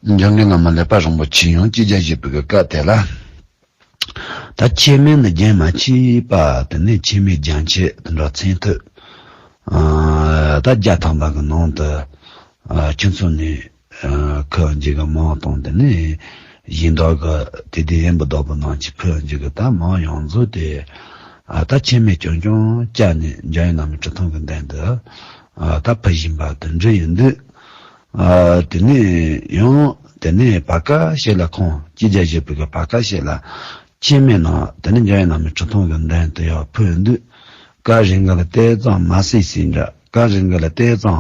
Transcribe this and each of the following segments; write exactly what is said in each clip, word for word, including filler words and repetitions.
འཇམ་མགོན་བླ་མ་ཀླད་པ་རིན་པོ་ཆེ་ཡང་སྐྱེས་རྒྱ་བཞེས་པའི་སྐབས་དེ་ལ། ད་ཆེན་མོ་ནི་རྒྱུན་མ་ཆད་པ་དེ་ནས་ཆེན་མོའི་རྒྱུན་ཆད་དེ་འདྲ་མཚན་ཐོས། ཨ་ད་བརྒྱ་ཐམ་པ་གི་ནང་དུ་ཨ་ཁྱིམ་ཚང་ནས་ཨ་ཁུ་འཇིག་གི་མང་དང་དེ་ནས་གཞན་དག་གི་དེ་དུས་ཡིན་པ་བདག་པོ་ནང་གི་ཁུ་འཇིག་གི་ད་མང་ཡོངས་རྫོགས་དེ་ཨ་ད་ཆེན་མོ་རྐྱང་རྐྱང་བཅར་ནས་འཇམ་དབྱངས་བླ་མའི་ཁྲི་སྟེང་གི་མདུན་དུ་ཨ་ད་ཕུལ་བཞིན་པ་དེ་འདྲ་ཡིན་དུས། ཨ་དེ་ནས་ཡང་དེ་ནས་བར་སྐབས་ཤིག་ལ་ཁོང་སྐྱེས་རྒྱ་བཞེས་པའི་གི་བར་སྐབས་ཤིག་ལ་ཆེན་མོའི་ནང་དེ་ནས་འཇམ་དབྱངས་བླ་མའི་ཁྲི་སྟེང་གི་མདུན་དུ་ཡང་ཕུལ་དུས། སྐབས་རེ་འགའ་ལ་ལྟས་ཙམ་མ་སྲིད་སྲིད་འདྲ། སྐབས་རེ་འགའ་ལ་ལྟས་ཙམ་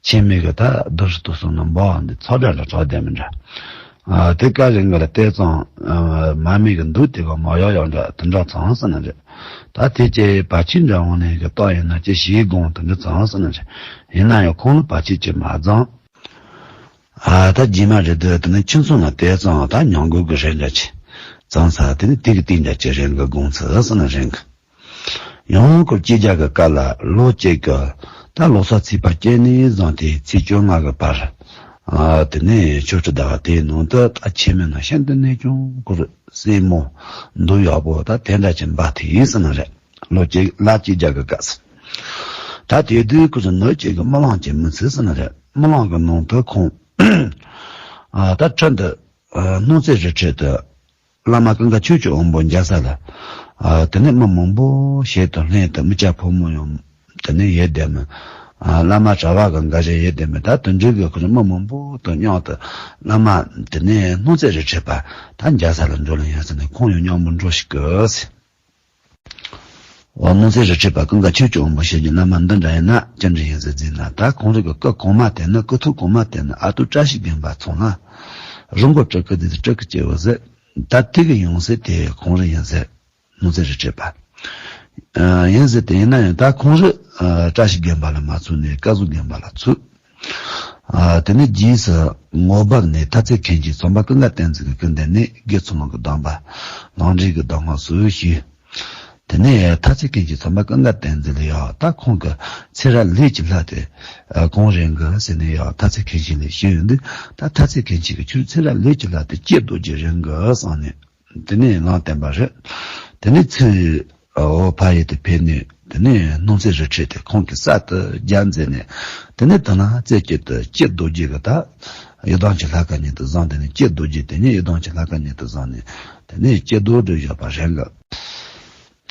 ཆེན་མོའི་གི་ད་རྡོ་རི་སྟུག་སོང་ན་འབབ་འདི་ཚ་འདྲ་ལ་གྲགས་བསྡད་མི་འདྲ། ཨ་དེ་སྐབས་རེ་འགའ་ལ་ལྟས་ཙམ་མ་མི་གི་འདུག་དེ་ག་མ་ཡག་ཡག་འདྲ་དེ་འདྲ་ཚང་ཟེར་ན་རེད། ད་དེ་ཅེས་བར་ཆད་འདྲ་འོང་ནས་གི་རྟགས་ཡིན་ན་ཅི་ཞིག་དགོངས་དེ་འདྲ་ཚང་ཟེར་ན་རེད། ཡིན་ན་ཡང་ཁོང་ལ་བར་ཆད་ཅིག་མ་ཚང་། ཨ་ད་རྗེས་མ་རེད་དུས་དེ་ནི་ཁྱིམ་ཚང་ལ་དེ་ཙང་ད་མྱང་གོ་གི་རེད་འདྲ་ཅི། ཙང་ས་དེ་ནི་དེ་གི་སྟེང་འདྲ་ཅི་རེད་གི་དགོངས་ཚུལ་ཟེར་ན་རེད་གི། ཡང་ཁོ་སྐྱེས་རྒྱ་གི་སྐབས་ལ་ལོ་གཅིག་གི་ད་ལོ་གསར་ཚེས་པ་བཅུ་ནས་བཟུང་སྟེ་ཚེས་བཅོ་ལྔ་གི་བར། ཨ་དེ་ནས་ཆོ་འཕྲུལ་ཟླ་བ་དེའི་ནང་དུ་ད་ཆེན་མོའི་ནང་ཤིན་ཏུ་ནས་ཀྱང་ཁོ་རུ་སྲས་མོ་འདུག་ཡག་པོ་ད་དེ་འདྲ་ཅི་འབའ་ཐི་ཡིན་ཟེར་ན་རེད། ལོ་གཅིག་ལ་གཅིག་རྒྱག་གི་དཀའ་ས། ད་དེ་དུས་ཁོ་ཚོ་ནུབ་གཅིག་གི་རྨི་ལམ་གྱི་མི་ཚེ་ཟེར་ན་རེད། རྨི་ལམ་གི་ནང་དུ་ཁོང་ཨ་ད་ཁྲི་འདི་ཨ་སྣང་ཚེ་རི་ཁྲོད་དུ་བླ་མ་ཀུན་དགའ་ཆོས་ཀྱི་དབང་པོ་མཇལ་ས་ལ། ཨ་དེ་ནས་མི་མང་པོ་ཞལ་དུ་ལྷན་དུ་མི་སྐྱ་ཕོ་མོ་ཡང་དེ་ནས་ཡོད་བསྡད་མི། ཨ་བླ་མ་གྲྭ་བ་གི་འགའ་ཞིག་ཡོད་བསྡད་མི། ད་དེ་འདྲའི་གི་ཁོ་ཚོ་མི་མང་པོ་དང་མཉམ་དུ་བླ་མ་དེ་ནས་སྣང་ཚེ་རི་ཁྲོད་པ་ད་མཇལ་ས་ལ་འགྲོ་ལ་ཡིན་ཟེར་ནས་ཁོང་ཡང་མཉམ་པོ་འགྲོ་ཞིག་གི་ཟེར། འོ་སྣང་ཚེ་རི་ཁྲོད་པ་ཀུན་དགའ་ཆོས་ཀྱི་དབང་པོ་ཞེས་བརྗོད་བླ་མ་འདི་འདྲ་ཡིན་ན་ཅི་འདྲ་ཡིན་ཟེར་བརྫིས་ན། ད་ཁོང་རང་གི་སྐུ་གོང་མ་དེ་ནི་སྐུ་ཐོག་གོང་མ་དེ་ནི་ཨ་ཏུ་བཀྲ་ཤིས་དགོན་པ་ཚང་ལ་རི་མགོ་སྤྲུལ་སྐུ་དེ་སྤྲུལ་སྐུ་སྐྱེ་བོ་ཟེར། ད་དེ་གི་ཡང་སྲིད་དེ་ཁོང་རང་ཡིན་ཟེར། སྣང་ཚེ་རི་ཁྲོད་པ། ཨ་ཡིན་ཟེར་དེ་ཡིན་ན་ཡང་ད་ཁོང་རང་ཨ་བཀྲ་ཤིས་དགོན་པ་ལ་མ་ཚུད་ནས་བཀའ་ཟུར་དགོན་པ་ལ་ཚུད། ཨ་དེ་ནས་རྗེས་སུ་ངོར་བབས་ནས་ཐ་ཚིག་མཁན་ཆེན་ཚོང་པ་ཀུན་དགའ་བསྟན་འཛིན་གྱི་སྐུ་མདུན་ནས་དགེ་ཚུལ་སློང་གི་གདམས་པ་ལམ་འབྲས་ཀྱི་གདམས་ངག་སོགས་ཞུས། དེ་ནས་ཐ་ཚིག་མཁན་ཆེན་ཚོང་པ་ཀུན་དགའ་བསྟན་འཛིན་ལ་ཡང་ད་ཁོང་གི་ཚེ་རབས་ལས་ཀྱི་ལྷ་དེ་ཨ་གང་རེད་གི་ཟེར་ནས་ཡང་ཐ་ཚིག་མཁན་ཆེན་ལ་ཞུས་ཡོང་དུས། ད་ཐ་ཚིག་མཁན་ཆེན་གྱིས་ཁྱོད་ཚེ་རབས་ལས་ཀྱི་ལྷ་དེ་ཀྱེ་རྡོ་རྗེ་རེད་གི་བསམས་ནས། དེ་ནས་ལམ་བསྟན་པ་རེད། དེ་ནས་ཚུར་འོ་ཕ་ཡུལ་དུ་ཕེབས་ནས་དེ་ནས་སྣང་ཚེ་རི་ཁྲོད་དེ་ཁོང་གི་སྲས་དུ་རྒྱལ་མཛད་ནས། དེ་ནས་དེ་ན་རྩེ་གཅིག་ཏུ་ཀྱེ་རྡོ་རྗེ་གི་ད་ཡི་དམ་གྱི་ལྷ་སྐལ་ཉིད་དུ་བཟུང་། དེ་ནས་ཀྱེ་རྡོ་རྗེ་དེ་ཉིད་ཡི་དམ་གྱི་ལྷ་སྐལ་ཉིད་དུ་བཟུང་ནས་དེ་ནས་ཀྱེ་རྡོ་རྗེ་བཞག་པ་རེད་གི།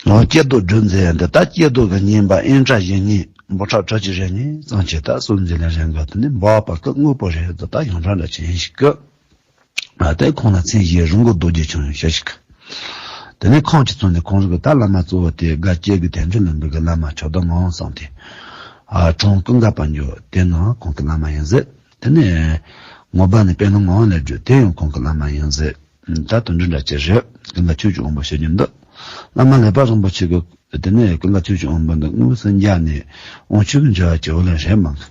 འོ་ཀྱེ་རྡོ་རྗེ་མཛད་འདི་ད་ཀྱེ་རྡོ་གི་བསྙེན་པ་ཨིན་ཏྲ་བཞི་བསྙེན་འབོད་སྒྲ་ཁྲག་ཁྲིག་རེ་གཉིས་ཙམ་གྱིས་ད་གསུམ་མཛད་ལ་རེད་གི། དེ་ནས་འབོད་པ་སྐུ་དངོས་པོ་རེད་འདི་ད་ཡོངས་གྲགས་འདྲ་ཅན་ཞིག་གི། ཨ་དེ་ཁོང་ལ་མཚན་གཞི་རི་མགོ་རྡོ་རྗེ་འཆང་ཡང་ཞུ་ཞིག། དེ་ནས་ཁོང་གི་ཚུལ་ནས་ཁོང་རང་གི་ད་བླ་མ་གཙོ་བོ་དེ་དགའ་སྐྱེ་གི་དལ་འབྱོར་ལ་འབུལ་གི་བླ་མ་ཆགས་སྡང་ངང་བསམ་སྟེ། ཨ་གྲོང་ཀུན་དགའ་དཔལ་འབྱོར་དེ་ནང་ཁོང་གི་བླ་མ་ཡིན་ཟེར། དེ་ནས་ངོར་བབས་ནས་དཔལ་ལྷ་ངག་དབང་ལས་སྒྲོལ་དེ་ཡང་ཁོང་གི་བླ་མ་ཡིན་ཟེར། ད་དོན་འགྲུབ་འདྲ་ཅི་རེད། ཀུན་དགའ་ཆོས་ཀྱི་དབང་པོ་ཞུ་རྒྱུ་འདི། བླ་མ་ཀླད་པ་རིན་པོ་ཆེ་གི་དེ་ནས་ཀུན་དགའ་ཆོས་ཀྱི་དབང་པོ་འདི་དངོས་སུ་མཇལ་ནས་དབང་ཕྱུག་གི་འབྲེལ་བ་བྱེད་པ་ལ་རེད་མ་གི།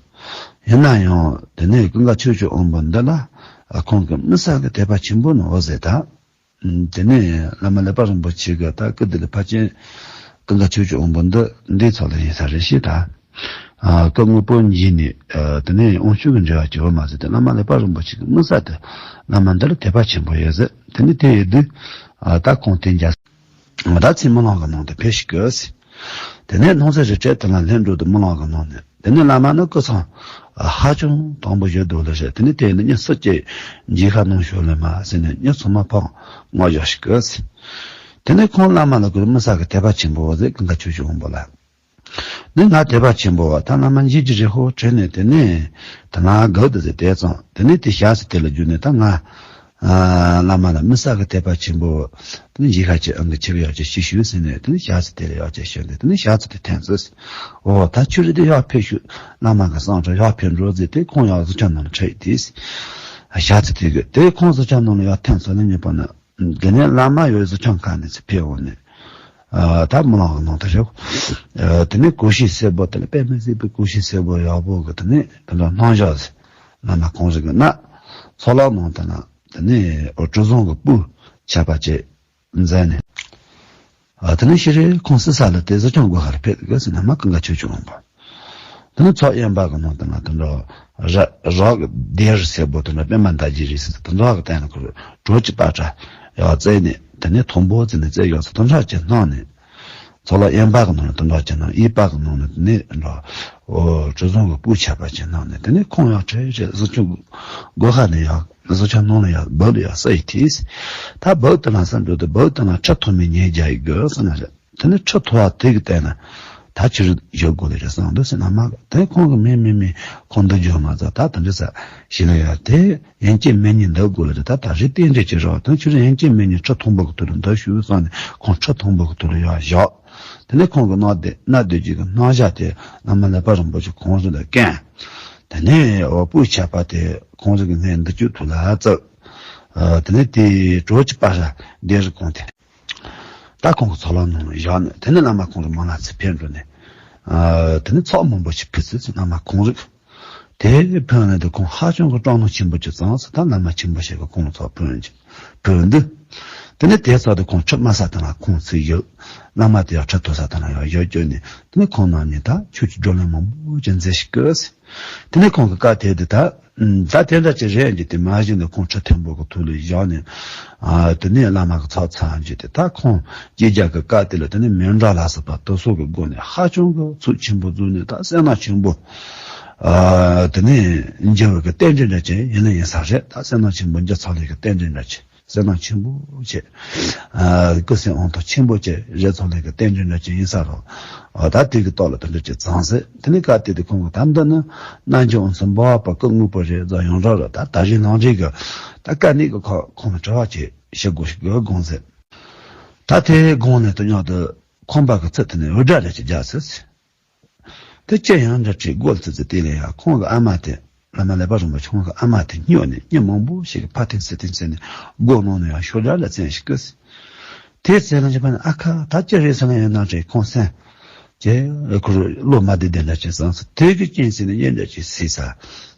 ཡིན་ན་ཡང་དེ་ནས་ཀུན་དགའ་ཆོས་ཀྱི་དབང་པོ་འདི་ལ་ཁོང་གི་མི་བསགས་ཀྱི་དད་པ་ཆེན་པོ་ནོ་ཟེར་ད། དེ་ནས་བླ་མ་ཀླད་པ་རིན་པོ་ཆེ་གི་ད་སྐུ་དེ་ལ་ཕལ་ཆེར་ཀུན་དགའ་ཆོས་ཀྱི་དབང་པོ་འདི་འདིའི་ཚོགས་ལ་ཡིན་ས་རེད་ཤེས་ད། ཨ་སྐུ་དངོས་པོ་མཇལ་ནས་ཨ་དེ་ནས་དབང་ཕྱུག་གི་འབྲེལ་བ་བྱེད་པ་མ་ཟད་དེ་བླ་མ་ཀླད་པ་རིན་པོ་ཆེ་གི་མི་བསགས་དེ་བླ་མ་འདི་ལ་དད་པ་ཆེན་པོ་ཡོད་ཟེར། དེ་ནས་དེ་ཡོད་དུས་ཨ་ད་ཁོང་དེ་འཇའ་ད་ཚེ་རྨི་ལམ་གྱི་ནང་དུ་ཕེབས་ཤིག་གི། དེ་ནས་སྣང་ཚེ་རི་ཁྲོད་དེ་ལ་ལྷན་འགྲོ་དུ་རྨི་ལམ་གྱི་ནང་ནས་དེ་ནས་བླ་མ་ནི་སྐུ་མཚམས་ཧ་ཅང་དྭངས་པོ་བཞུགས་འདུག་ལ་རེད། དེ་ནས་དེ་ནི་མྱི་སུ་གཅིག་མཇལ་ཁ་གནང་ཤོག་ལེ་མ་ཟེར་ནས་མྱི་ཚང་མ་ཕར་མངགས་བཞག་ཤིག་གི། དེ་ནས་ཁོང་བླ་མ་ལ་གུས་མི་བསགས་ཀྱི་དད་པ་ཆེན་པོ་བ་ཟེར་ཀུན་དགའ་ཆོས་ཀྱི་དབང་པོ་ལ། ནི་ང་དད་པ་ཆེན་པོ་བ་ད་བླ་མ་མཇལ་གྱི་རེད་ཧོ་དྲན་ནས་དེ་ནས་དེ་ན་དགའ་བདེ་ཟེར་དེ་ཙང་དེ་ནས་དེ་ཞག་ཙམ་དེ་ལ་བརྒྱུད་ནས་ད་ང་ཨ་བླ་མ་ལ་མི་བསགས་ཀྱི་དད་པ་ཆེན་པོ། དེ་ནས་མཇལ་ཁ་ཅིག་ཨང་གི་ཆེ་གི་ཡག་ཅིག་ཞུས་ཞུས་ཟེར་ནས་དེ་ནས་ཞག་ཙམ་དེ་ལ་ཡག་ཅིག་ཞུས་ནས་དེ་ནས་ཞག་ཙམ་དེ་ཐོན་ཚེ། འོ་ད་ཁྱོད་རེད་དེ་ཡག་ཕེབས་ཤོག་བླ་མ་གི་གསང་གྲོགས་ཡག་ཕེབས་འགྲོ་ཟེར་དེ་ཁོང་ཡག་གཟུགས་ཆག་ནང་ལ་ཁྲིད་དེ། ཞག་ཙམ་དེ་གི་དེ་ཁོང་གཟུགས་ཆག་ནང་ལ་ཡག་ཐོན་ཚེ་ལ་ཉེ་པ་ན། དེ་ནས་བླ་མ་ཡོད་གཟུགས་ཆག་ཁ་ནས་ཚེ་ཕེབས་འོང་ནས། ཨ་ད་རྨི་ལམ་གྱི་ནང་དུ་རེད། ཨ་དེ་ནས་གོས་ཆེན་སེར་པོ་དེ་ལ་དཔེ་མི་སྲིད་པའི་གོས་ཆེན་སེར་པོ་ཡག་པོ་གི་དེ་ནས་དེ་འདྲ་སྣང་ཞག་ཟེར། བླ་མ་ཁོང་རང་གི་ན་ཚོགས་ལམ་ནང་དུ་ན་དེ་ནས་འོ་གྲུ་གཟིངས་ཀྱི་སྤུ་ཆག་པ་བྱས་མཛད་ནས། ཨ་དེ་ནས་ཤི་རེ་ཁོང་སི་ས་ལ་དེ་གཟུགས་ཆག་སྒོ་ཁར་ཕེབས་གི་ཟེར་ན་མ་ཀུན་དགའ་ཆོས་ཀྱི་དབང་པོ། དེ་ནས་ཚོགས་དབེན་པ་གི་ནང་དུ་ན་དེ་འདྲ་ར་རག་གི་སྡེ་རུ་སེར་པོ་དེ་འདྲ་པད་མ་འདབ་བརྒྱད་རེད་ཟེར་དེ་འདྲ་གི་སྟེང་ལ་ཁོ་གྲོ་ཅི་པ་ཏྲ་ཡག་བཙལ་ནས་དེ་ནས་མཐོན་པོ་བཙལ་ནས་བཙལ་ཡག་ཚོ་དེ་འདྲ་ཅིག་སྣང་ནས། ཚོགས་ལ་དབེན་པ་གི་ནང་ནས་དེ་འདྲ་ཅིག་སྣང་། དབྱེ་བ་གི་ནང་ནས་དེ་ནས་འདྲ་འོ་གྲུ་གཟིངས་གི་སྤུས་ཆད་པ་ཅིག་སྣང་ནས་དེ་ནས་ཁོང་ཡང་ཁྲེ་ཁྲེ་གཟི་ཆུ་སྒོ་ཁ་ནས་ཡག་གཟི་ཆུ་ནང་ལ་ཡག་སྦུག་ལ་ཡག་ས་ཡི་ཐིས། ད་སྦུག་དེ་ལ་ས་འགྲོ་དུས་སྦུག་དེ་ལ་ཁྲི་མཐོ་མི་ཉེ་རྒྱ་ཡི་དགོས་ཟེར་ན་རེད། དེ་ནས་ཁྲི་མཐོ་བ་དེ་གི་སྟེང་ན་ད་ཕྱི་རུ་བཞུགས་དགོས་ལེ་རེད་བསམ་འདུག་ཟེར་ན་མ་གི་དེ་ཁོང་གི་མི་མི་མི་ཁོང་འདི་འཇོག་མ་ཚ་ད་དེ་འདྲ་ས་ཞིག་ལ་ཡ་དེ་ཡན་ཆད་མི་གཉིས་འདུག་དགོས་ལེ་རེད། ད་ད་རེས་རྟེན་འབྲེལ་གྱི་རོགས་དང་ཕྱི་རུ་ཡན་ཆད་མི་གཉིས་ཁྲི་མཐོན་པོ་གི་ཐོག་ལ་འདུག་ཞུ་བསམ་ནས་ཁོང་ཁྲི་མཐོན་པོ་གི་ཐོག་ལ་ཡར་བཞག་དེ་ནས་ཁོང་གི་སྣ་སྡེ་སྣ་སྡེ་གཅིག་གི་སྣང་ཞགས་དེ་བླ་མ་ཀླད་པ་རིན་པོ་ཆེ་ཁོང་རང་ལ་བཀན། དེ་ནས་འོ་སྤུས་ཆད་པ་དེ་ཁོང་རང་གི་སྣའི་མདུན་ཅུང་ཐུག་ལ་བཙུགས། དེ་ནས་དེའི་གྲོ་ཅི་པ་ཏྲ་སྡེ་རུ་གོང་དེ། ད་ཁོང་གི་ཚོགས་ལ་ནང་བཞག་ནས་དེ་ནས་བླ་མ་ཁོང་རང་མ་ལ་ཚེ་འཕེལ་འགྲོ་ནས། ཨ་དེ་ནས་ཚོགས་མང་པོ་ཞིག་ཕུལ་ཚུལ་ཚེ་བླ་མ་ཁོང་རང་། དེ་ཕུལ་ནས་དེ་ཁོང་ཧ་ཅང་གི་སྤྲང་སྣང་ཆེན་པོ་ཅིག་བཙལ་ཚེ་ད་བླ་མ་ཆེན་པོ་ཞིག་གི་ཁོང་ལ་ཚོགས་ཕུལ་ཅིག་ཕུལ་འདུག་དེ་ནས་དེ་ཚོགས་དེ་ཁོང་ཁྲི་དམའ་ས་དེ་ལ་ཁོང་ཚུར་བཞུགས། བླ་མ་དེ་ཡང་ཁྲི་མཐོ་ས་དེ་ལ་ཡང་བཞུགས་བཅུག་ནས་དེ་ནས་ཁོང་རྣམ་གཉིས་ད་ཆོས་ཀྱི་བགྲོ་གླེང་མང་པོ་ཅིག་མཛད་ཤིག་གི། དེ་ནས་ཁོང་གི་བཀའ་དེ་དེ་ད། ད་དེ་འདྲ་ཅིག་རེད་འདི་དེ་མ་གཞི་ནས་ཁོང་ཁྲི་མཐོན་པོ་གི་ཐོག་ལ་བཞག་ནས། ཨ་དེ་ནས་བླ་མ་གི་ཚོགས་ཚར་རྗེས་དེ་ད་ཁོང་སྐྱེས་རྒྱ་གི་བཀའ་དེ་ལ་དེ་ནས་མཎྜལ་ལ་སོགས་པ་དེ་ཚོ་གི་སྒོ་ནས་ཧ་ཅང་གི་ཚུལ་ཆེན་པོ་བརྫུས་ནས་ད་གསལ་སྣང་ཆེན་པོ། ཨ་དེ་ནས་འགྱུར་བའི་གི་རྟེན་འབྲེལ་འདྲ་ཅིག་ཡིན་ན་ཡིན་ས་རེད། ད་གསལ་སྣང་ཆེན་པོ་འགྱུར་ཚར་ལེ་གི་རྟེན་འབྲེལ་འདྲ་ཅིག་གསལ་སྣང་ཆེན་པོ་བྱས། ཨ་སྐུ་གསུང་དབང་ཐང་ཆེན་པོ་བྱས་རེད་ཚོགས་ལེ་གི་རྟེན་འབྲེལ་འདྲ་ཅིག་ཡིན་ས་རེད། ཨ་ད་དེ་གི་ཐོག་ལ་དེ་འདྲ་ཅིག་བརྩམས་ཟེར། དེ་ནས་བཀའ་དེ་དེ་ཁོང་གི་ད་འདི་ནི་རྣལ་འབྱོར་དབང་ཕྱུག་འབུམ་པ་སྐུ་དངོས་པོ་རེད་ཟེར་ཡོང་ར་ར་ད་ད་རེས་ནང་རེས་གི་ད་བཀའ་གནད་གི་ཁོ་ཁོང་ལ་དྲི་བ་ཅིག་ཞུ་དགོས་ཤིག་གི་དགོངས་ཟེར། ད་དེ་དགོངས་ནས་དེ་ཉག་དུ་ཁོམ་པ་གི་ཚུལ་དེ་ནས་འུར་སྒྲ་རེ་ཅིག་རྒྱག་ཟེར། དེ་ཅི་ཡང་འདྲ་བྲིས་སྒོ་ལ་ཙི་ཙི་དེ་ལས་ཡང་ཁོང་གི་ཨ་མ་དེ་བླ་མ་ཀླད་པ་རིན་པོ་ཆེ་ཁོང་གི་ཨ་མ་དེ་སྨྱོ་ནས་མྱི་མང་པོ་ཞིག་གི་ཕ་ཐེངས་སི་ཐེངས་ཟེར་ནས་སྒོ་ནང་ནས་ཡང་ཤོག་སྒྲ་ལ་བཙན་ཞིག་སྐུ། དེ་ཚེ་ལ་ཇི་པ་ནས་ཨ་ཁ་ད་ཅི་རེད་ཟེར་ན་ཡང་ན་ཅེ་ཁོང་སེམས་ཀྱི་ཁུར་བློ་མ་བདེ་བདེ་འདྲ་ཅིག་བཟང་ས་དེ་གི་རྐྱེན་ཟེར་ནས་གཉེན་འདྲ་ཅིག་སྲིད་ས།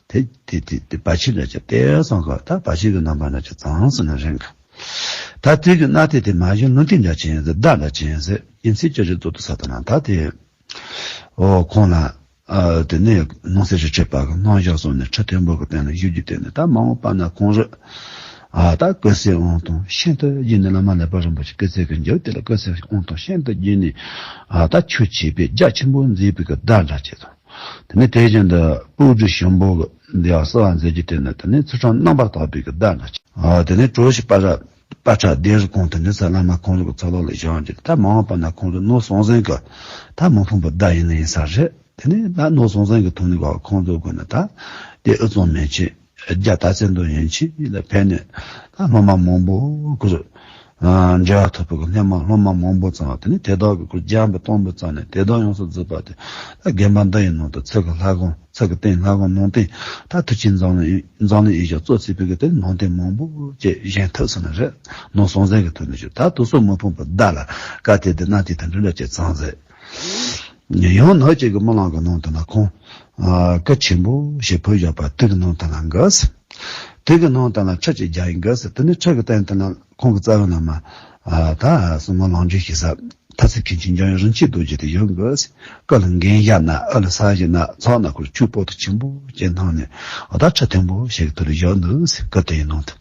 དེ་དེ་དེ་དེ་བ་ཕྱི་འདྲ་ཅིག་དེ་སོང་ག་ད་བ་ཕྱི་གི་རྣམ་པ་འདྲ་ཅིག་བཟང་ཟེར་ན་རེད་ག་ད་དེ་གི་གནའ་དེ་དེ་མ་གཞི་ལུང་བསྟན་འདྲ་ཅིག་ཡིན་ཟེར་བརྡ་འདྲ་ཅིག་ཡིན་ཟེར་ཡིན་ཚེ་ཅི་རེད་རྫོགས་དུ་ས་དང་ན་ད་དེ། ཨོ་ཁོང་ལ། ཨ་དེ་ནས་ནང་གསེས་རི་ཁྲོད་པ་གི་སྣང་ཞགས་སོང་ནས་ཁྲི་མཐོན་པོ་གི་སྟེང་ལ་བཞུགས་རྒྱུ་དེ་ནས་ད་མ་འོངས་པ་ན་ཁོང་རུ། ཨ་ད་སྐུ་ཚེ་དབང་ཐང་ཤིན་ཏུ་རྒྱས་ནས་བླ་མ་ཀླད་པ་རིན་པོ་ཆེ་སྐུ་ཚེ་གི་མཇུག་དེ་ལ་སྐུ་ཚེ་དབང་ཐང་ཤིན་ཏུ་རྒྱས་ནས་ཨ་ད་ཆོས་བྱེད་པའི་རྒྱ་ཆེན་པོ་མཛད་པའི་གི་བརྡ་འདྲ་བྱེད་དང་། དེ་ནས་དེ་བཞིན་དུ་སྤུ་གྲི་ཞིམ་པོ་གི་འདི་ཡང་གསོལ་བ་མཛད་རྒྱུ་དེ་ནི་དེ་ནས་ཚུལ་ཁྲིམས་རྣམ་པར་དག་པའི་གི་བརྡ་འདྲ་བྱེད། ཨ་དེ་ནས་གྲོ་ཞིག་པ་ར། པ་ཏྲ་སྡེ་རུ་ཁོང་དུ་འདི་ཚ་བླ་མ་ཁོང་རུ་གི་ཚ་ལོ་ལ་བཞག་རྒྱུ་ད་མ་འོངས་པ་ན་ཁོང་རུ་ནོར་སྲུང་འཛིན་གི་ད་མི་ཕམ་པའི་བརྡ་ཡིན་ན་ཡིན་ས་རེད། དེ་ནས་ད་ནོར་སྲུང་འཛིན་གི་ཐོག་ནས་ག་ཁོང་ཚོ་དགོས་ན་ད་དེ་ཨུ་ཚང་མན་ཆད་རྒྱ་ད་བཙན་དོན་ཡན་ཆད་ལ་ཕན་ནས་ད་སློབ་མ་མང་པོ་ཁུར་འབྲེལ་བ་ཐོབ་པའི་གི་སློབ་མ་སློབ་མ་མང་པོ་ཙང་དེ་ནས་དེ་དག་གི་ཁུར་རྒྱ་འབུལ་གཏོང་འབུལ་ཙང་ནས་དེ་དག་ཡོངས་སུ་རྫོགས་པ་དེ་ད་དགོན་པ་འདི་ཡི་ནང་དུ་ཚུལ་གི་ལྷ་ཁང་། ཚིག་གི་སྟེང་ལྷ་ཁང་ནང་རྟེན་ད་མཐུ་ཆེན་འཛམ་གླིང་འཛམ་གླིང་ཡེ་ཤེས་གཙོ་བྱས་པའི་གི་དེ་ནང་རྟེན་མང་པོ་ཅིག་བཞེངས་ཐུབ་སོང་ན་རེད། ནོར་སྲུང་འཛིན་གི་ཐོག་ནས་ཞུ་ད་དུ་སོ་མི་ཕམ་པའི་བརྡ་ལ་བཀའ་དེ་དེ་གནའ་དེ་དང་འབྲེལ་ལ་ཅིག་ཚང་ཟེར། ཡང་ནག་ཅིག་གི་རྨི་ལམ་གི་ནང་དུ་ན་ཁོང་སྐུ་ཆེན་པོ་ཞིག་ཕུལ་བཞག་པ་དེ་གི་ནང་དུ་ན་འགག་ཟེར། དེ་གི་ནང་དུ་ན་ཁྲི་ཅིག་རྒྱ་ཡིན་འགག་ཟེར། དེ་ནས་ཁྲི་གི་སྟེང་དུ་ན་ཁོང་གི་རྩ་བའི་བླ་མ་ད་སྲུང་མ་ལམ་འབྲས་ཞེ་ས། ཐ་ཚིག་མཁན་ཆེན་འཇམ་དབྱངས་རིན་ཆེན་རྡོ་རྗེ་དེ་ཡོད་འགོ་ཟེར། སྐུ་ལ་འགན་བཞག་ན་ཨ་ལ་ས་བཞི་ན་ཚོགས་ན་ཁུར་ཆོས་པོ་ཏི་ཆེན་པོ་ཅན་ཐང་ནས་ཨ་ད་ཁྲི་མཐོན་པོ་ཞིག་ཏུ་ལ་བཞག་འདུག་ཟེར་སྐུ་དེ་ཡི་ནང་དུ།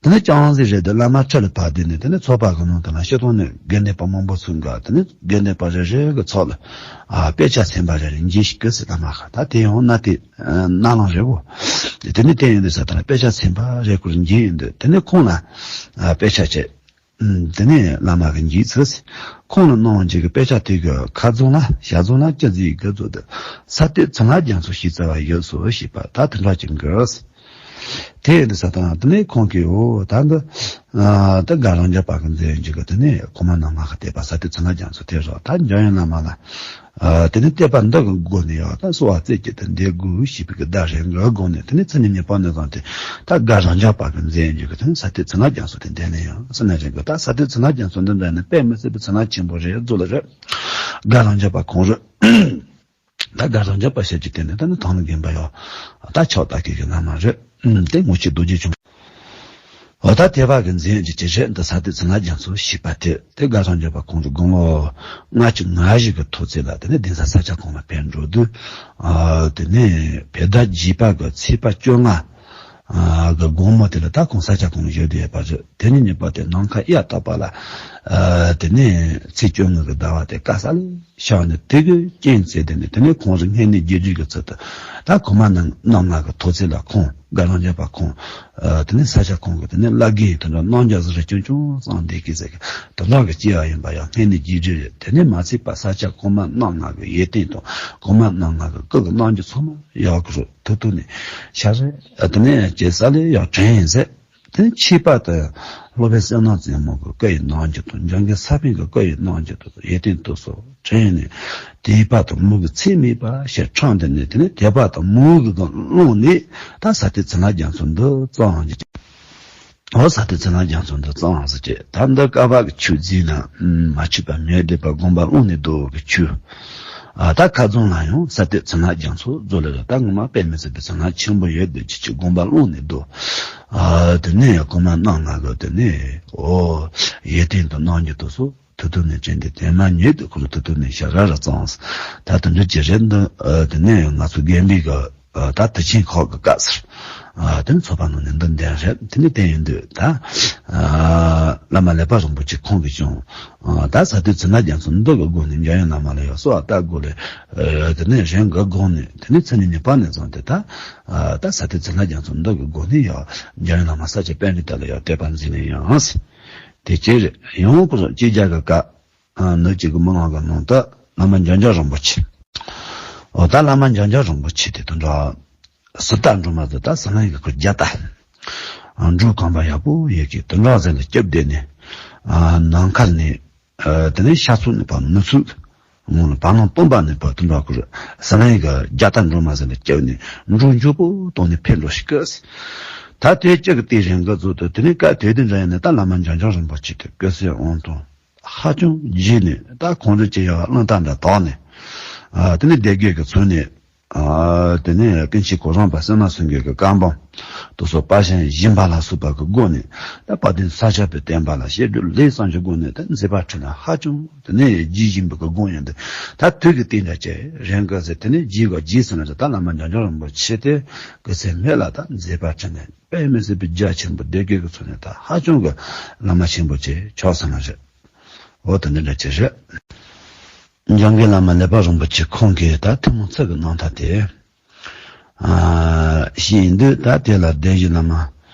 དེ་ནས་ཅང་ཟེར་རེད་དེ་བླ་མ་ཁྲི་ལ་བབས་དེ་ནས་དེ་ནས་ཚོགས་པ་གི་ནང་དུ་ན་སྤྱིར་བཏང་ནས་དགེ་འདུན་པ་མང་པོ་ཚུགས་འགའ་དེ་ནས་དགེ་འདུན་པ་རེ་རེ་གི་ཚོགས་ལ་ཨ་དཔེ་ཆ་ཚན་པ་རེ་རེ་འགྱེད་ཞིག་གི་ཟེར་བླ་མ་ཁ་ད་དེ་ཡང་ན་དེ་ནང་ལང་རེད་བོ། དེ་ནས་དེ་ཡིན་དུས་ས་དེ་ན་དཔེ་ཆ་ཚན་པ་རེ་ཁུར་འགྱེད་ཡིན་དུས་དེ་ནས་ཁོང་ལ་ཨ་དཔེ་ཆ་བྱས། ཨུམ། དེ་ནས་བླ་མ་གིས་འགྱེད་ཚུལ། ཁོང་ལ་གནང་བ་ཅིག་གི་དཔེ་ཆ་དེ་གི་ཁ་རྫོང་ལ་ཞྭ་རྫོང་ལ་ཅི་ཟིག་གི་བཟོ་དུ་ས་སྟེང་ཚུན་ལ་རྒྱ་མཚོ་ཞེས་བྱ་བ་ཡོད་སོ་ཞེས་པ་ད་དེ་འདྲ་ཅིག་གི། དེ་ཡིན་དུས་ས་དང་དེ་ནས་ཁོང་གིས་འོ་ད་འདི་ད་དགའ་རང་རྒྱལ་པ་གི་མཛད་ཡོན་ཅིག་གི་དེ་ནས་གོང་མ་ནང་མ་གི་བལྟས་པ་ས་སྟེང་ཚུན་ལ་རྒྱ་མཚོ་དེ་རོ་ད་འཇམ་དབྱངས་བླ་མ་ལ། ཨ་དེ་ནས་བལྟས་པ་འདི་གི་སྒོ་ནས་ཡང་ད་གསོལ་བ་རྩེ་གཅིག་ཏུ་འདེབས་དགོས་ཞེས་པའི་གི་བརྡ་རེ་འགའ་དགོངས་ནས་དེ་ནས་ཚེ་ནི་ཉེས་པ་ནས་བཟུང་སྟེ་ད་དགའ་རང་རྒྱལ་པ་གི་མཛད་ཡོན་གྱི་གི་དེ་ནས་ས་སྟེང་ཚུན་ལ་རྒྱ་མཚོ་དེ་འདེབས་ནས་ཡང་ཟེར་ན་རེ་འགའ་ད་ས་སྟེང་ཚུན་ལ་རྒྱ་མཚོ་འདི་འདྲ་ནས་དཔེ་མི་སྲིད་པའི་ཚུན་ལ་ཆེན་པོ་རེ་རྫོགས་ལ་རེད། དགའ་རང་རྒྱལ་པ་ཁོང་རེད། ད་དགའ་རང་རྒྱལ་པ་ཞེས་ཀྱི་དེ་ནས་ད་ནི་ཐང་ལ་རྒན་པ་ཡོད་ད་ཕྱོགས་ད་ཀྱི་གི་བླ་མ་རེད། དེ་ངོ་ཤེས་རྡོ་རྗེ་འཆང་། ད་ལྟ་དེ་བ་གི་མཛད་ཀྱི་ཅི་བྱེད་འདི་ས་དེ་ཚུན་ལ་རྒྱ་མཚོ་ཞེས་པ་དེ་དེ་དགའ་ལྡན་འབྱོར་པ་ཁོང་གི་དགུང་ལོ་ལྔ་བཅུ་ང་བཞི་གི་ཐོག་ཚད་ལ་དེ་ནས་གདན་ས་ས་སྐྱ་གོང་མ་ཕེབས་འགྲོ་དུས། ཨ་དེ་ནས་བོད་ཟླ་བརྒྱད་པ་གི་ཚེས་པ་བཅོ་ལྔ་ཨ་གི་དགོང་མོ་དེ་ལ་ད་ཁོང་ས་སྐྱ་གོང་མ་བཞུགས་བསྡད་ཡོད་པ་རེད། དེ་ནས་ཉིན་པ་དེ་ནམ་མཁའ་གཡའ་དག་པ་ལ་ཨ་དེ་ནས་ཚེས་བཅོ་ལྔ་གི་ཟླ་བ་དེ་དཀའ་ས་ལས། ཤར་ནས་དེ་གི་རྐྱེན་བྱས་ཏེ་ནས་དེ་ནས་ཁོང་རང་སྔོན་གནས་དགེ་སྦྱོར་གྱི་ཚུལ་དུ་ད་གོང་མ་རྣམ་རྣམ་ལྔ་གི་ཐོག་ཚད་ལ་ཁོང་དགའ་ལྡན་འབྱོར་པ་ཁོང་ཨ་དེ་ནས་ས་སྐྱ་ཁོང་གི་དེ་ནས་བླ་དགེ་དེ་འདྲ་རྣམ་རྒྱལ་ཟེར་རེ་ཆུང་ཆུང་ཙམ་འདི་གི་ཟེར་གི་དེ་འདྲ་གི་སྐྱེ་བ་ཡིན་པ་ཡང་སྔོན་གནས་དགེ་སྦྱོར་རེད། དེ་ནས་མ་ཚད་པ་ས་སྐྱ་གོང་མ་རྣམ་ལྔ་གི་ཡོན་ཏན་དང་གོང་མ་རྣམ་ལྔ་གི་སྐུ་གི་རྣམ་འགྱུར་ཚང་མ་ཡག་གི་རེད། ཐུབ་ཐུབ་ནས་ཤར་རེད། ཨ་དེ་ནས་སྐྱེ་ས་ལས་ཡང་དྲན་ཡིན་ཟེར། དེ་ནས་ཆོས་པ་དང་སློབ་དཔོན་བསོད་ནམས་རྩེ་མོ་གི་སྐུ་ཡི་རྣམ་འགྱུར་དང་། འཇམ་མགོན་ས་པཎ་གྱི་སྐུ་ཡི་རྣམ་འགྱུར་དང་ཡོན་ཏན་དུ་སོགས་དྲན་ནས། དད་པ་དང་མོས་གུས་ཚད་མེད་པ་ཞེས་ཕྲང་སྟེ་ནས། དེ་ནས་དད་པ་དང་མོས་གུས་ཀྱི་ཀློང་ནས་ད་ས་དེ་ཚུན་ལ་རྒྱ་མཚོ་འདི་བརྩམས་ཀྱི། འོ་ས་དེ་ཚུན་ལ་རྒྱ་མཚོ་འདི་བརྩམས་ཟེར་གྱི། ད་འདི་བསྐལ་པ་གི་ཆོས་བརྫིས་ན་མ་ཆོད་པ་མེད་བསྡད་པ་དགོངས་པ་ཀློང་ནས་རྡོལ་བའི་ཆོས། ཨ་ད་ཁ་རྫོང་ལ་ཡང་ས་དེ་ཚུན་ལ་རྒྱ་མཚོ་རྫོགས་ལ་ལ་ད་ངོ་མ་དཔེ་མི་སྲིད་པའི་ཚུན་ལ་ཆེན་པོ་ཡོད་དེ་ཅི་ཅི་དགོངས་པ་ཀློང་ནས་རྡོལ། ཨ་དེ་ནས་གོང་མ་རྣམ་ལྔ་གི་དེ་ནས་འོ་ཡོན་ཏན་དང་རྣམ་འགྱུར་དུ་སོགས་ཐུབ་ཐུབ་ནས་དྲན་ཏེ་དེ་མ་ཉིད་དུ་ཁོ་རང་ཐུབ་ཐུབ་ནས་ཤར་ར་ར་བརྩམས། ད་དེ་འདྲ་ཅི་རེད་འདི། ཨ་དེ་ནས་ང་ཚོ་དགོན་པའི་གི་ཨ་ད་དུས་ཆེན་ཁག་གི་སྐབས་སུ། ཨ་དེ་ནི་ཚོགས་པ་ནང་ནས་འདི་འདྲ་རེད། དེ་ནི་དེ་ཡིན་དུས་ད་ཨ་བླ་མ་ཀླད་པ་རིན་པོ་ཆེ་ཁོང་གིས་ཀྱང་ཨ་ད་ས་དེ་ཚུན་ལ་རྒྱ་མཚོ་འདི་གི་སྒོ་ནས་འཇམ་དབྱངས་བླ་མ་ལ་ཡང་གསོལ་བ་བཏབ་དགོས་ལས། ཨ་དེ་ནས་རང་གི་སྒོ་ནས་དེ་ནས་ཚེ་ནས་ཉིན་པ་ནས་བཟུང་སྟེ་ད་ཨ་ད་ས་དེ་ཚུན་ལ་རྒྱ་མཚོ་འདི་གི་སྒོ་ནས་ཡང་འཇམ་དབྱངས་བླ་མ་ས་སྐྱ་པཎྜི་ཏ་ལ་ཡང་དད་པ་འཛིན་ནས་ཡང་། དེ་ཅི་རེད། ཡང་ཁོ་རང་གཅིག་བརྒྱ་གི་སྐབས། ཨ་ནུབ་ཅིག་གི་མི་ལང་གི་ནང་དུ་བླ་མ་འཇམ་དབྱངས་རིན་པོ་ཆེ། འོ་ད་བླ་མ་འཇམ་དབྱངས་རིན་པོ་ཆེ་དེ་དང་འདྲ། སུ་ད་འགྲོ་མ་ཟེར་ད་ཟི་ལིང་གི་ཁུལ་རྒྱ་ད། ཨ་འབྲུག་གམ་པ་ཡག་པོ་ཡོད་ཀི་དུ་འགྲོ་ཟེར་ལ་སྐྱབས་བསྡད་ནས། ཨ་ནམ་མཁར་ནས། ཨ་དེ་ནས་ཤར་ཕྱོགས་ནས་བར་མི་ཚུགས། སྔོན་ལ་བར་སྣང་སྟོང་པ་ནས་བར་དུ་འགྲོ་དགོས་རེད། ཟི་ལིང་གི་རྒྱ་ད་འགྲོ་མ་ཟེར་ལ་སྐྱབས་ནས་འབྲུག་མགྱོགས་པོ་བཏང་ནས་ཕེབས་འགྲོ་ཞིག་གི། ད་དེ་གཅིག་གི་དེ་རིང་གི་ཚོད་དུ་དེ་ནས་སྐབས་དེ་དུས་འདྲ་ཡིན་ནས་ད་བླ་མ་འཇམ་དབྱངས་རིན་པོ་ཆེ་དེ་སྐུ་ཚེ་དབང་ཐང་། ཧ་ཅང་རྗེས་ནས་ད་ཁོང་རང་ཅི་ཡང་གླང་དར་འདྲ་དག་ནས། ཨ་དེ་ནས་སྡེ་དགེ་གི་ཚུལ་ནས། ཨ་དེ་ནས་ཀུན་མཁྱེན་གོ་རམས་པ་བསོད་ནམས་སེང་གེ་གི་བཀའ་འབངས་དུ་སོགས་པ་གཞན་བཞིན་པ་ལ་སོགས་པ་གི་སྒོ་ནས་ད་དཔལ་ལྡན་ས་སྐྱ་པའི་བསྟན་པ་ལ་བཤད་སྒྲུབ་ལས་བསམ་གྱི་སྒོ་ནས་ད་མཛད་པ་ཁྲིད་ན་ཧ་ཅང་དེ་ནས་རྗེས་བཞིན་པ་གི་སྒོ་ཡིན་ཏེ། ད་དུས་ཀྱི་སྟེང་ནས་ཀྱི་རང་གི་ཟེར་དེ་ནས་རྗེས་ག་རྗེས་སུ་ན་ད་བླ་མ་འཇམ་དབྱངས་རིན་པོ་ཆེ་དེ་གི་ཚེ་སྨད་ལ་ད་མཛད་པ་ཁྲིད་ནས། དཔེ་མི་སྲིད་པའི་རྒྱ་ཆེན་པོ་སྡེ་དགེ་གི་ཚུལ་ནས་ད་ཧ་ཅང་གི་བླ་མ་ཆེན་པོ་ཅིག་ཆགས་སོང་ན་རེད། འོ་དེ་འདྲ་འདྲ་ཅིག་རེད། འཇམ་མགོན་བླ་མ་ཀླད་པ་རིན་པོ་ཆེ་ཁོང་གིས་ད་ཐུན་མོང་ཚིག་གི་རྣམ་ཐར་དེ། ཨ་ཞིག་ཡིན་དུས་ད་དེ་ལ་སྡེ་བཞི་བླ་མ་